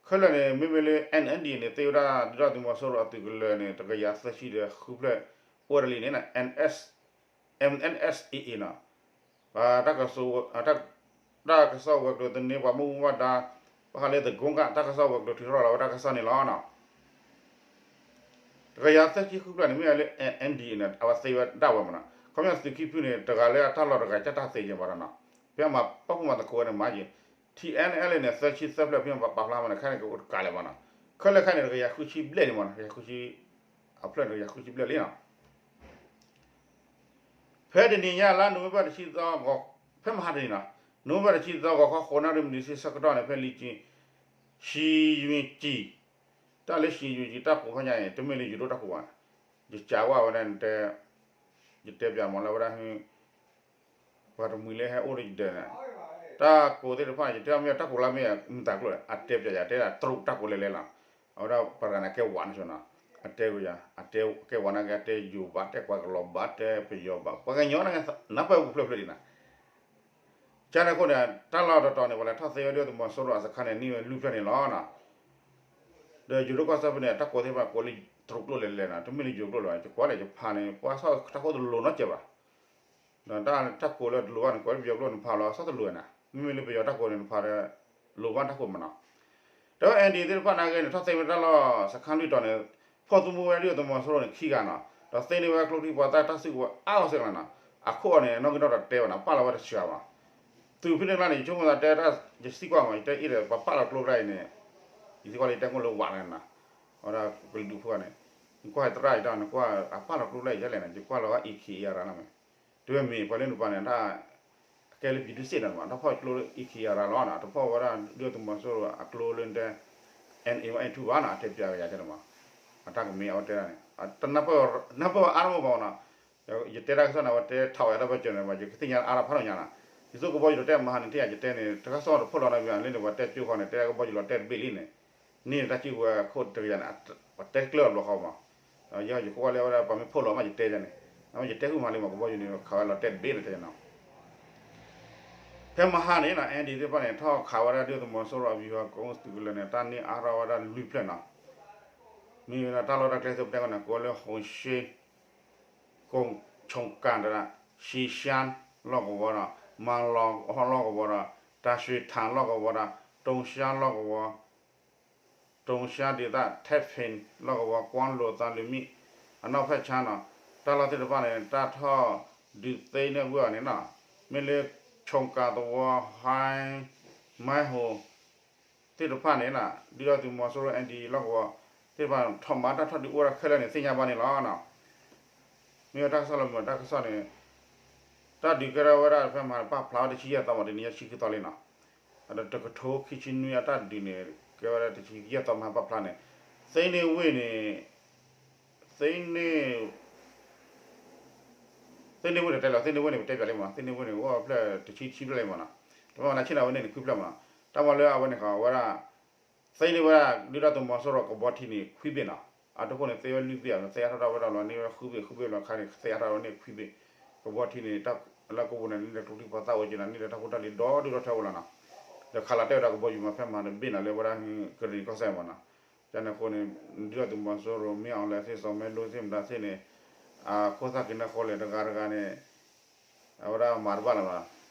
ခဲလၢာ်န့ၣ် မ့မ့ၢ်လၢ NDAA န့ၣ် သ့ဝဲဒၣ်ဒုၣ်ဒါသုးမီၤစိရိၤအသုးကလၢၤန့ၣ် တကယၤသၢဆံဒီးဃုဖျၢၣ် အိၣ်ဝဲဒၣ်လံန့ၣ်နီၤ, NSAA နီၤ, တၢ်ကစီၣ်ဝဲၤကျိၤသန့ ပှၤမူဘၣ်ဒါ ဘၣ်ဃးလၢသကိးက တၢ်ကစီၣ်ဝဲၤကျိၤထုးထီၣ်လီၤဝဲတၢ်ကစီၣ်န့ၣ်လီၤနီၤ, တကယၤသၢဆံဃုဖျၢၣ်န့ၣ် မ့ၢ်ဝဲလၢ NDAA န့ၣ် အဝဲသ့ဝဲဒၣ်ဝဲမးနီၤ, ခီပညီသုးကံၢ်ဖုၣ်န့ၣ် တဂၤလၢအတၢ်လီၢ်တဂၤ ကၢ်တၢ်သ့ယဲၢ်မးနီၤ, ဖဲမၤပာ်ဖှိၣ်မၤသကိးဝဲန့ၣ်မးယဲၢ်, TNLA န့ၣ် သၢဆံသၢဖျၢၣ် ဖဲမၤပာ်ဖျါမးန့ၣ် ခဲန့ၣ်ကအိၣ်တကးလၢၤမးနီၤ, ခဲလၢာ်ခဲန့ၣ် တကယၤဃုဆံဘျဲၣ်န့ၣ်မးနီၤ, တကယၤဃုဆံ အဖျၢၣ်န့ၣ် တကယၤဃုဆံဘျဲၣ်လံနီၤ ဖဲတနံၤညါလါနိၣ်ဝ့ဘၢၣ်တဆံသီ, ဖဲမဟါတနံၤနီၤ, နိၣ်ဝ့ဘၢၣ်တဆံသီ ဂီၤခီဃိးနၣ်ရံၣ်မံးနံးဆံဆၢကတီၢ်န့ၣ် ဖဲလံက့ ရှီယွင်ကီ, တၢ်လၢ ရှီယွင်ကီ တၢ်ကိးဖဲညါန့ၣ် တမ့ၢ်လၢယိၤဒိၣ်တၢ်ကိးဘၣ်, ယကးဝဲန့ၣ် ယတဲပၠးမးလၢဝဲဒၣ် ပှၤတမှံၤလၢဟဲအိၣ်ဒီးယဒၢးန့ၣ်, တၢ်ကိးသ့ၣ်တဖၣ်န့ၣ် ယတဲမ့ၢ်တၢ်ကိးလၢမ့ၢ်မတၤကျိၤလဲၣ် အတဲပၠးယၤ တဲဒၣ်တရူးတၢ်ကိးလဲၣ်လဲၣ်လီၤ, အဝဲဒၣ်ပှၤတဂၤန့ၣ် ကဲဝးန့ၣ်နီၤ, အတဲဝဲယၤ အတဲကဲဝးန့ၣ်က့ အတဲယိၤဘၣ် တဲကွၢ်ကလီၤဘၣ် တဲပယီၤဘၣ် ပှၤကညီန့ၣ် နၢ်ပၢၢ်ပူၤဖျၢၣ်ဖျၢၣ်ဒံးနီၤ, ကန့ၣ်အဃိန့ၣ် တၢ်လီၢ်တတီၤန့ၣ် ပှၤလဲၤထီၣ်သ့ဝဲဒၣ်သုးမီၤစိရိၤအစခါန့ၣ် န့ၢ်ဝဲလွံၢ်ဖျၢၣ်န့ၣ်လီၤနီၤ, ဒီးယိၤဒိၣ်ကီၢ်စဲၣ်ဖဲန့ၣ် တၢ်ကိးသ့ၣ်တဖၣ်ကိးလၢတရူးကျိာ်လဲၣ်လဲၣ်နီၤ, တမ့ၢ်လၢယိၤကျိာ်လီၤ, ယကွၢ်လၢယဖးန့ၣ် ပှၤဆီၣ်တၢ်ခိၣ်တလိၤနီတစဲးဘၣ် ဒီးတၢ်ကိးလၢတလိၤဘၣ်န့ၣ် ကွဲးလၢပယီၤကျိာ်န့ၣ် ဖးလီၤဆီတလိၤနီၤ, မ့မ့ၢ်လၢပယီၤတၢ်ကိးန့ၣ် နဖးဒီး လိၤဘၣ်တၢ်ကိးမးနီၤ, ဒီး NDAA သ့ၣ်တဖၣ်နာ်က့န့ၣ် ထီၣ်သ့ဝဲတၢ်လီၢ်စခါလွံၢ်တီၤန့ၣ် ဖီၣ်သူမူဝဲဒၣ်သုးမီၤစိရိၤန့ၣ်ခံဂၤနီၤ, ဒီးသ့န့ၢ်ဝဲကျိချံပှၤသၣ်တၢ်စုကဝဲၤအါဂီၢ်စ့ၢ်ကီးနီၤ, အခိၣ်အီၤန့ၣ် နီၣ်ဂံၢ်နီၣ်တၢ်တဲဘၣ်နီၤ, ပာ်လီၤဝဲတစှၤဘၣ်, သုးဖဲန့ၣ်ကျါန့ၣ် ယဆိကမိၣ်သးတဲ ယသံကွၢ်မး ယတဲအံၤဒီး ပှၤပာ်လီၤကျိတၢ်အံၤန့ၣ် ယသံကွၢ်လၢယတဲမိၣ်လၢဝးန့ၣ်နီၤ, အဝဲဒၣ်ကလုာ်ဒူၣ်ဖိန့ၣ် နကွၢ်သရၣ်အံၤတၢ် နကွၢ်အပာ်လီၤကျိတၢ်အံၤဒ်လဲၣ်န့ၣ် ယကွၢ်လီၤဝဲ AK အံၤရၤနီၤမ့ၢ်, တဝဲမ့ၢ်ပှၤလၢနပှၤန့ၣ် တၢ် ကဲလၢ ပြည်သူ့စစ် န့ၣ်မး တၢ်ဖီၣ်ကျိလၢ အ့ခံအရၤ လီၤနီၤ တဖီၣ်ဝဲဒၣ် ဒုၣ်ဒါသုးမီၤစိရိၤအကျိလၢတဲ NA one eight two ဘၣ်နီၤ အတဲပၠးကယၤတဲန့ၣ်မး အတၢ်ကမ့ၢ်အဝဲတဲဒၣ်န့ၣ် တနၢ်ပၢၢ်အါတမံၤဘၣ်နီၤ ယတဲတၢ်ကစီၣ်န့ၣ် အဝဲတဲထီၣ်ဝဲတၢ်ဘၢၣ်စၢၤန့ၣ် ယကသ့ၣ်ညါအါထီၣ်ဖးထီၣ်ညါနီၤ ဒ်သိးကဘီယူၤလီၤတဲာ်မဟါန့ၣ် ထံၣ်ယတဲန့ၣ် တၢ်ကစီၣ်တဖီၣ်လီၤနီၤ မ့ၢ်လၢန့ၣ် ပှၤတဲကၠိဃီန့ၣ် တဲကဘီယူၤလီၤတဲာ်တဘ့ၣ်လံန့ၣ် န့ၣ်တၢ်စုကဝဲၤခိၣ်တကယၤန့ၣ် ပှၤတဲကျၢၢ်အဘျီဃီမး ယယခိၣ်ဝဲလၢဝဲဒၣ် ပှၤမ့ၢ်ဖီၣ်လီၤမး ယတဲယၤန့ၣ် နမ့ၢ်ယတဲဃုမးလံမး ကဘီယူၤန့ၣ် ခးဝဲလီၤတဲာ်တဘ့ၣ်န့ၣ်တဲယၤနီၤ ဖဲမဟါန့ၣ်နီၤ NDAA သ့ၣ်တဖၣ်န့ၣ် ထီၣ်ခးဝဲဒၣ်ဒုၣ်ဒါသုးမီၤစိရိၤအဗျူဟာကုန်းသုးကလၢၤန့ၣ် တၢ်န့ၢ်အါထီၣ်ဝဲဒၣ်လွံၢ်ဖျၢၣ်နီၤ မ့ၢ်ဝဲဒၣ်တၢ်လီၢ်တၢ်ကျဲသ့ၣ်ပတဲကန့ၣ် ကိးဝဲလၢ ဟိၣ်ရှ့ ကိၣ်ဆိကၣ်တရၣ် ရှံရှါလီၢ်ကဝီၤဒီး မၤလီၤဟီၣ်လီၢ်ကဝီၤဒီး တၢ်ရွှ့ၤထၣ်လီၢ်ကဝီၤဒီး တိၤရှါလီၢ်ကဝီၤ တိၤရှါဒ်သိး ထဲဖ့ၣ်လီၢ်ကဝီၤ ကွၢ်လိာ်သးလွံၢ်မံၣ် အနီၢ်ဖဲၣ်ဆါနီၤ တၢ်လီၢ်သ့ၣ်တဖၣ်န့ၣ် တၢ်ထီၣ်ဒုးသ့န့ၢ်ဝဲအီၤန့ၣ်နီၤ မ့ၢ်လၢ ဆိကၣ်သဝီ ဟါ မါဟိၣ် သ့ၣ်တဖၣ်န့ၣ် ဒုၣ်ဒါသုးမီၤစိရိၤ NDAA လီၢ်ကဝီၤ သ့ၣ်တဖၣ် ထီၣ်မၤတၢ်ထီၣ်ဒုးအိၣ်ဝဲဒၣ်ခဲလၢာ်န့ၣ် သ့ၣ်ညါဘၣ်န့ၣ်လီၤ. မ့ၢ်ဝဲတၢ်ကစီၣ်လီၤမုၢ်တၢ်ကစီၣ်န့ၣ် တၢ်ဒုးကဲထီၣ်ဝဲဒၣ်ဖဲမဟါန့ၣ် ပာ်ဖျါဝဲတဆံယဲၢ်သီမး တနံၤညါဆံဃုသီလံနီၤ. ဒီးတကထိခံဆံနွံအတၢ်ဒုးန့ၣ် ကဲဝဲဒၣ်တဆံယဲၢ်သီမဟါပာ်ဖျါန့ၣ် သ့န့ၢ်ဝ့ၢ်န့ၣ် သ့န့ၢ် သ့န့ၢ်ဝ့ၢ်န့ၣ်တဲလီၤ သ့န့ၢ်ဝ့ၢ်န့ၣ် ပတဲပၠးလံမး သ့န့ၢ်ဝ့ၢ်န့ၣ် အိၣ်ဖျၢၣ်တဆံခံဖျၢၣ်လံမးနီၤ. တမ့ၢ်ဝဲဒၣ်ဆ့ၣ်နီၤဝဲန့ၣ်န့ၣ် ခွံဖျၢၣ်မးနီၤ. တၢ်မၤလၢအဝဲန့ၣ်ဃီဝဲဒၣ် သ့န့ၢ်ဝဲဒၣ် ဒုၣ်ဒါသုးမီၤစိရိၤကဘီထံန့ၣ် ခွံဘ့ၣ်နီၤ. အတခိၣ်န့ၣ် သ့ဝဲလွံၢ်ဘ့ၣ် သ့အါထီၣ်ဝဲဒၣ်လီၤန့ၢ်ဝဲဃုဘ့ၣ် ဃုဘ့ၣ်လီၤခါန့ၣ် သ့အါထီၣ်ဝဲန့ၣ်ခွံဘ့ၣ်. ကဘီထံန့ၣ် လၢကဝူၤန့ၣ် န့ၢ်ဒီးကျိချံမျိာ်သၣ်အိၣ်က့ၤနီၤ န့ၢ်ဒီးတၢ်ဖိတၢ်လံၤဒီဒူၣ်ဒီထၢအိၣ်လီၤနီၤ. ဒီးခးလီၤတဲာ်ဝဲဒၣ်ကဘီယူၤမးဖဲမဟါတဘ့ၣ်နီၤ လၢဝဲဒၣ်ကရ့ၣ်နံၤကီၢ်စဲၣ်မးနီၤ. ကန့ၣ်အဃိန့ၣ် ဒုၣ်ဒါသုးမီၤစိရိၤ မ့ၢ်အီၤလဲၤသ့ၣ် စီၤမဲလိသ့ၣ်မတၤသ့ၣ်န့ၣ် အခိၣ်သၣ်က့ၤနၢ်ဃီလဲၣ်တဂၤတဂၤန့ၣ် အဝဲဒၣ်မၤတဘၣ်လၢၤဘၣ်.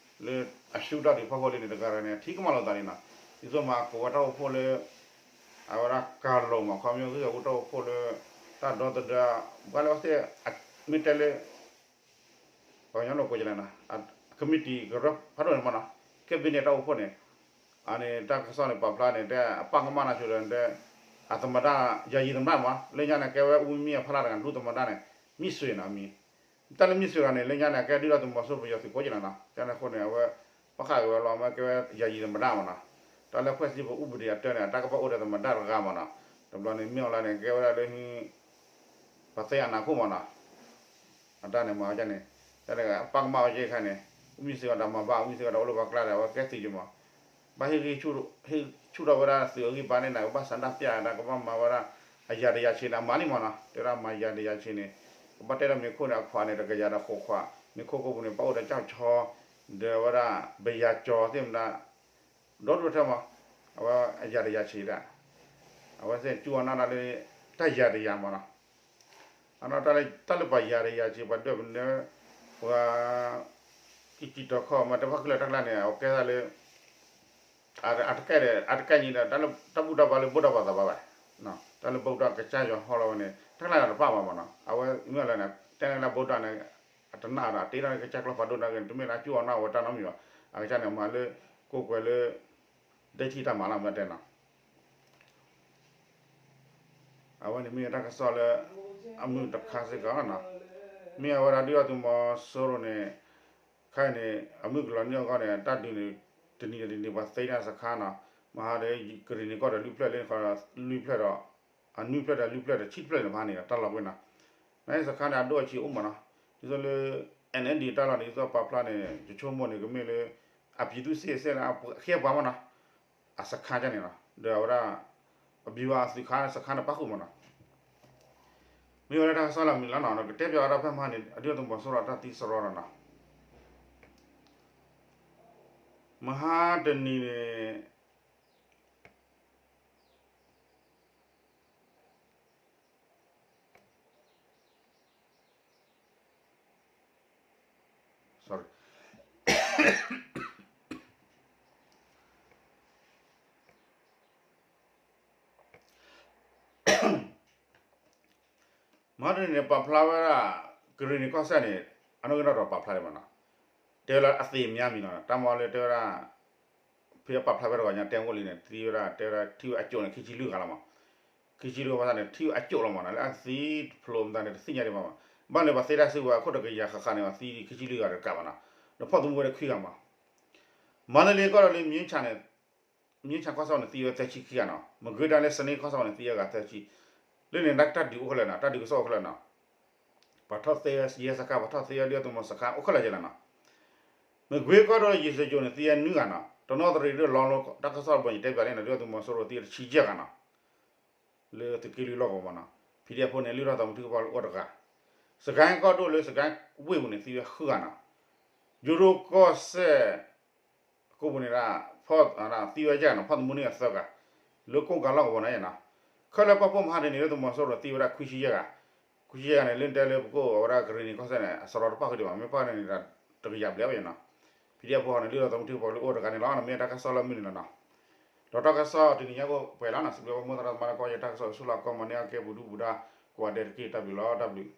လၢအဆူၣ်တၢ်ဒုးဖီခိၣ်လံန့ၣ် တဂၤတဂၤန့ၣ် ထံကမၣ်လိာ်သးလံနီၤ. ဒ်သိးမၤကိးဝဲတၢ်အိၣ်ဖှိၣ်လၢ အဝဲဒၣ်ကၤလိာ်မး ခီဖျိဂ့ၢ်ဂီၢ်ဖိတၢ်အိၣ်ဖှိၣ်လၢ တၢ်ဒီသဒၢ ဘၣ်လၢအဝဲသ့ၣ် မ့ၢ်တဲလၢ ပှၤကညီလိာ်ကွဲးကလဲၣ်နီၤ committee ကရၢဖးဒိၣ်န့ၣ်မးနီၤ cabinet တၢ်အိၣ်ဖှိၣ်န့ၣ် အန့ၣ်တၢ်ကစီၣ်န့ၣ် ပာ်ဖျါန့ၣ် တဲအပၢ်ကမၣ်နီၢ်ဆိဒီးတဲ အသမ္မတ ယာယီသမ္မတ မး လၢညါန့ၣ် ကဲဝဲဦးဝင်းမြင့်အဖီလာ်တဂၤ ဒုသမ္မတန့ၣ် မြင့်ဆွေ နီၤ မံၤ တၢ်လၢမြင့်ဆွေ တဂၤန့ၣ် လၢညါန့ၣ် အကဲဒုၣ်ဒါသုးမီၤစိရိၤပယီၤသုးကိးကလဲၣ်နီၤ. ကန့ၣ်အဃိန့ၣ် အဝဲ ပဃၣ်က့ၤဝဲလီၤ မ့ၢ်ကဲဝဲ ယာယီသမ္မတ မးနီၤ. တၢ်လၢ ဖွဲ့စည်းပုံဥပဒေ အတၢ်န့ၣ် အတၢ်ကဘၣ်အိၣ်ဒီးသမ္မတ တဂၤမးနီၤ. တဘျီန့ၣ် မ့ၢ်အီၤလၢန့ၣ် ကဲဝဲဒၣ်လၢ ပှၤသ့အနးခိၣ်မးနီၤ. အတၢ်န့ၣ်မၤဝဲန့ၣ် တၢ်န့ၣ် အပၢ်ကမၣ်ဝဲကဲခါန့ၣ် ဦးမြင့်ဆွေ ဒီးမၤဘၣ် ဦးမြင့်ဆွေ ဒီးအိၣ်လၢပှၤကျါဒီး အဝဲကဲသုးယံၤမး ဘၣ်ဟ့ၣ်ဂံၢ် ဟ့ၣ်ဆူၣ်ထီၣ်ဝဲဒၣ်သုးအဂံၢ်ဘါန့ၣ်န့ၣ် ကဘၣ်ဆန္ဒပြ ဒီးကဘၣ်မၤဝဲဒၣ် အယၤတယၤဆံးန့ၣ် အမၤလံမးနီၤ. တဲဒၣ်မၤယၤတယၤဆံးန့ၣ် ကဘၣ်တဲဒီးမ့ၤခိၣ်န့ၣ် အခွးန့ၣ် တကယၤဒီးဃိးခွး မ့ၤခိၣ်ကိးပူၤန့ၣ် ပၣ်အိၣ်ဒီးကၠီၣ်ဆီ ဒီးဝဲဒၣ် ဘယၤကၠီၤသ့ၣ်မတၤ ဒီဒူၣ်ထဲမး အဝဲအယၤတယၤဆံးဒၣ် အဝဲသ့ၣ်ကၠူအီၤနၢ်ဒၣ်လၢ တၢ်ယၤတယၤမးနီၤ. အနီၢ်တၢ်လၢပှၤယၤတယၤဆံး ပှၤဒွဲၣ်ပနၢၤ ပှၤ ကံကံတီၤခီၣ် မ့ၢ်တဖၣ်ခုလၢ်တၢ်ကျါန့ၣ် အကဲသးလၢ အတကဲဒီး အတကဲညါဒီး တၢ်လၢတၢ်ဘူၣ်တၢ်ဘါလၢ ဗုဒ္ဓဘာသာ ဘၣ်ဘၣ် တၢ်လၢ ဗုဒ္ဓ ကစၢ်ယွၤဟီလီၤဝဲန့ၣ် တၢ်ကျါန့ၣ်တပၣ်ဘၣ်မးနီၤ. အဝဲမ့ၢ်လၢန့ၣ် တဲန့ၣ်လၢ ဗုဒ္ဓ န့ၣ် အတနာ်ဒီး အတ့ထီၣ်န့ၣ် ကစၢ်ကျိဖးဒိၣ်န့ၣ် တမ့ၢ်လၢအကၠူအီၤနၢ်ဝဲတၢ်နီတမံၤဘၣ်. အကစၢ်န့ၣ်မၤလၢ ကိးကွဲၤလၢ ဒိၣ်ထံၣ်တၢ်မၤလီၤ မ့ၢ်တဲနီၤ. အဝဲန့ၣ်မ့ၢ်တၢ်ကစီၣ်လၢ အမုၢ်တခါစ့ၢ်ကီးနီၤ. မ့ၢ်အဝဲဒၣ်ဒုၣ်ဒါသုးမီၤစိရိၤန့ၣ် ခဲအံၤန့ၣ် အမုၢ်ကလီၤနံၣ်အဂီၢ်န့ၣ် တၢ်ဒုးန့ၣ် တနံၤဒီးတနံၤ ပှၤသ့တၢ်စခါနီၤ. မဟါဒီး ကရ့ၣ်နံၤကီၢ်ဒီးလွံၢ်ဖျၢၣ်လၢ လွံၢ်ဖျၢၣ်ဒီး အနွံဖျၢၣ်ဒီးလွံၢ်ဖျၢၣ်ဒီးဆံတဖျၢၣ်န့ၣ် မဟါန့ၣ် တၢ်လီၤကွံာ်နီၤ. နစခါန့ၣ် အဒိၣ်အဆံးအိၣ်မးနီၤ. ဒ်သိးလၢ NLD တၢ်လီၢ်န့ၣ် ဒ်သိးပာ်ဖျါန့ၣ် ယဆိကမိၣ်န့ၣ် ကမ့ၢ်လၢ အပြည်သူ့စစ် စဲးလၢအဃ့ပှၤမးနီၤ. အစခါကန့ၣ်နီၤ ဒီးအဝဲဒၣ် အဗျူဟာသုးခါစခါန့ၣ်ပၣ်ဃုာ်မးနီၤ. မ့ၢ်ဝဲဒၣ်တၢ်ကစီၣ်လၢအမုၢ်လီၤနီၤ ကတဲပၠးဝဲဒၣ်ဖဲမဟါန့ၣ် အဒုၣ်ဒါသုးမီၤစိရိၤအတၢ်သံစရီဒီးနီၤ မဟါတနံၤန့ၣ် sorry မဟါတနံၤန့ၣ် ပာ်ဖျါဝဲဒၣ် ကရ့ၣ်နံၤကီၢ်စဲၣ်န့ၣ် အနီၢ်ဂံၢ်နီၢ်ဒွးပာ်ဖျါဒံးမးနီၤ. တဲလၢအသ့ၣ်မံၤမံၤနီၤ တၢ်မၤလၢတဲဝဲဒၣ် ဖဲပာ်ဖျါဝဲတဂီၤညါတဲအိၣ်လံန့ၣ် သံဝဲဒၣ် တဲဝဲဒၣ်ထံၣ်ဝဲအကၠိၣ်န့ၣ် ခံဆံလွံၢ်ဂၤလီၤမး. ခံဆံလွံၢ်ဂၤဘၣ်ဆၣ်န့ၣ် ထံၣ်ဝဲအကၠိၣ်လီၤမးနီၤ လၢအသံတဖျိးမတၤန့ၣ် တသ့ၣ်ညါဒံးဘၣ်မး. ဘၣ်န့ၣ် ပှၤသ့တၢ်စုကဝဲၤအခိၣ်တကယၤဃၣ်ဃၣ်န့ၣ် ပှၤသံခံဆံလွံၢ်ဂၤတကးဘၣ်နီၤ. ဒီးဖီၣ်သမူဝဲဒၣ်ခွံဂၤမး. မန္တလေးကီၢ်ဒိၣ်လၢ မြင်းခြံကီၢ်ဆၣ်န့ၣ် သံဝဲသၢဆံခံဂၤနီၤ, မကွေးတိုင်းလၢ စနဲကီၢ်ဆၣ်န့ၣ် သံဝဲဂၤသၢဆံ, လၢန့ၣ် တၢ်ဒုးအိၣ်ခဲလၢာ်နီၤ, တၢ်ဒုးကစီၣ်အိၣ်ခဲလၢာ်နီၤ, ပှၤထီၣ်သ့ဝဲ ရဲစခန်း, ပှၤထီၣ်သ့ဝဲဒုၣ်ဒါသုးမီၤစခန်း အိၣ်ခဲလၢာ်ကလဲာ်နီၤ. မကွေးကီၢ်ဒိၣ်လၢ ရေစကြိုန့ၣ် သံဝဲနွံဂၤနီၤ, တနီသရံၣ်ဒုးလီၤလိ တၢ်ကစီၣ်တဘိန့ၣ် ယတဲပၠးလံနီၤ, ဒုၣ်ဒါသုးမီၤစိရိၤသံဝဲတဆံယဲၢ်ဂၤနီၤ, လၢသုးက့လွံၢ်လီၢ်ကဝီၤမးနီၤ, PDFဖိန့ၣ် လုၢ်ထီၣ်သးမုၢ်ထံကပီၤလၢအိၣ်တဂၤ, စကဲကီၢ်ဒိၣ်လၢ စကဲဝ့ၢ်ပူၤန့ၣ် သံဝဲဃုဂၤနီၤ, ယိၤဒိၣ်ကီၢ်စဲၣ် ကိးပူၤန့ၣ်ဒၣ် သံဝဲယဲၢ်ဂၤနီၤ, ဖီၣ်သမူန့ၣ်သၢဂၤ, လၢကိၣ်ကၤလီၢ်ကဝီၤန့ၣ်နီၤ, ခဲလၢာ်ကီၢ်ဖှိၣ်မဟါတနံၤ ဒုၣ်ဒါသုးမီၤစိရိၤသံဝဲဒၣ်ခွံဆံယဲၢ်ဂၤ, ခွံဆံယဲၢ်ဂၤန့ၣ် လၢနတဲလၢပကအိၣ်ဝဲဒၣ်ကရ့ၣ်နံၤကီၢ်စဲၣ်န့ၣ် အစရီတဖၣ်ဃုဒံးဘၣ်, မ့ၢ်ဖီၣ်န့ၣ်ဒီး တကယၤဘျဲၣ်ဝဲနီၤ, PDFဖိန့ၣ် လုၢ်ထီၣ်သးမုၢ်ထံကပီၤလၢအိၣ်တဂၤန့ၣ်လီၤ, မ့ၢ်တၢ်ကစီၣ်လၢမုၢ်နံၤလီၤနီၤ, ဒီးတၢ်ကစီၣ်တနံၤညါအိၣ်ပှဲၤလီၤနီၤ, စံးဘျုးမိၢ်သရၣ်သမါလၢကီၢ်ယဲ တၢ်ကစီၣ်ဆိၣ်လီၤကီၢ်မၤန့ၢ်အကဲပူၤဒုပူၤဒါ ကိးဂၤဒဲးတက့ၢ်, တၢ်ဘျုးလီၤ, တၢ်ဘျုး.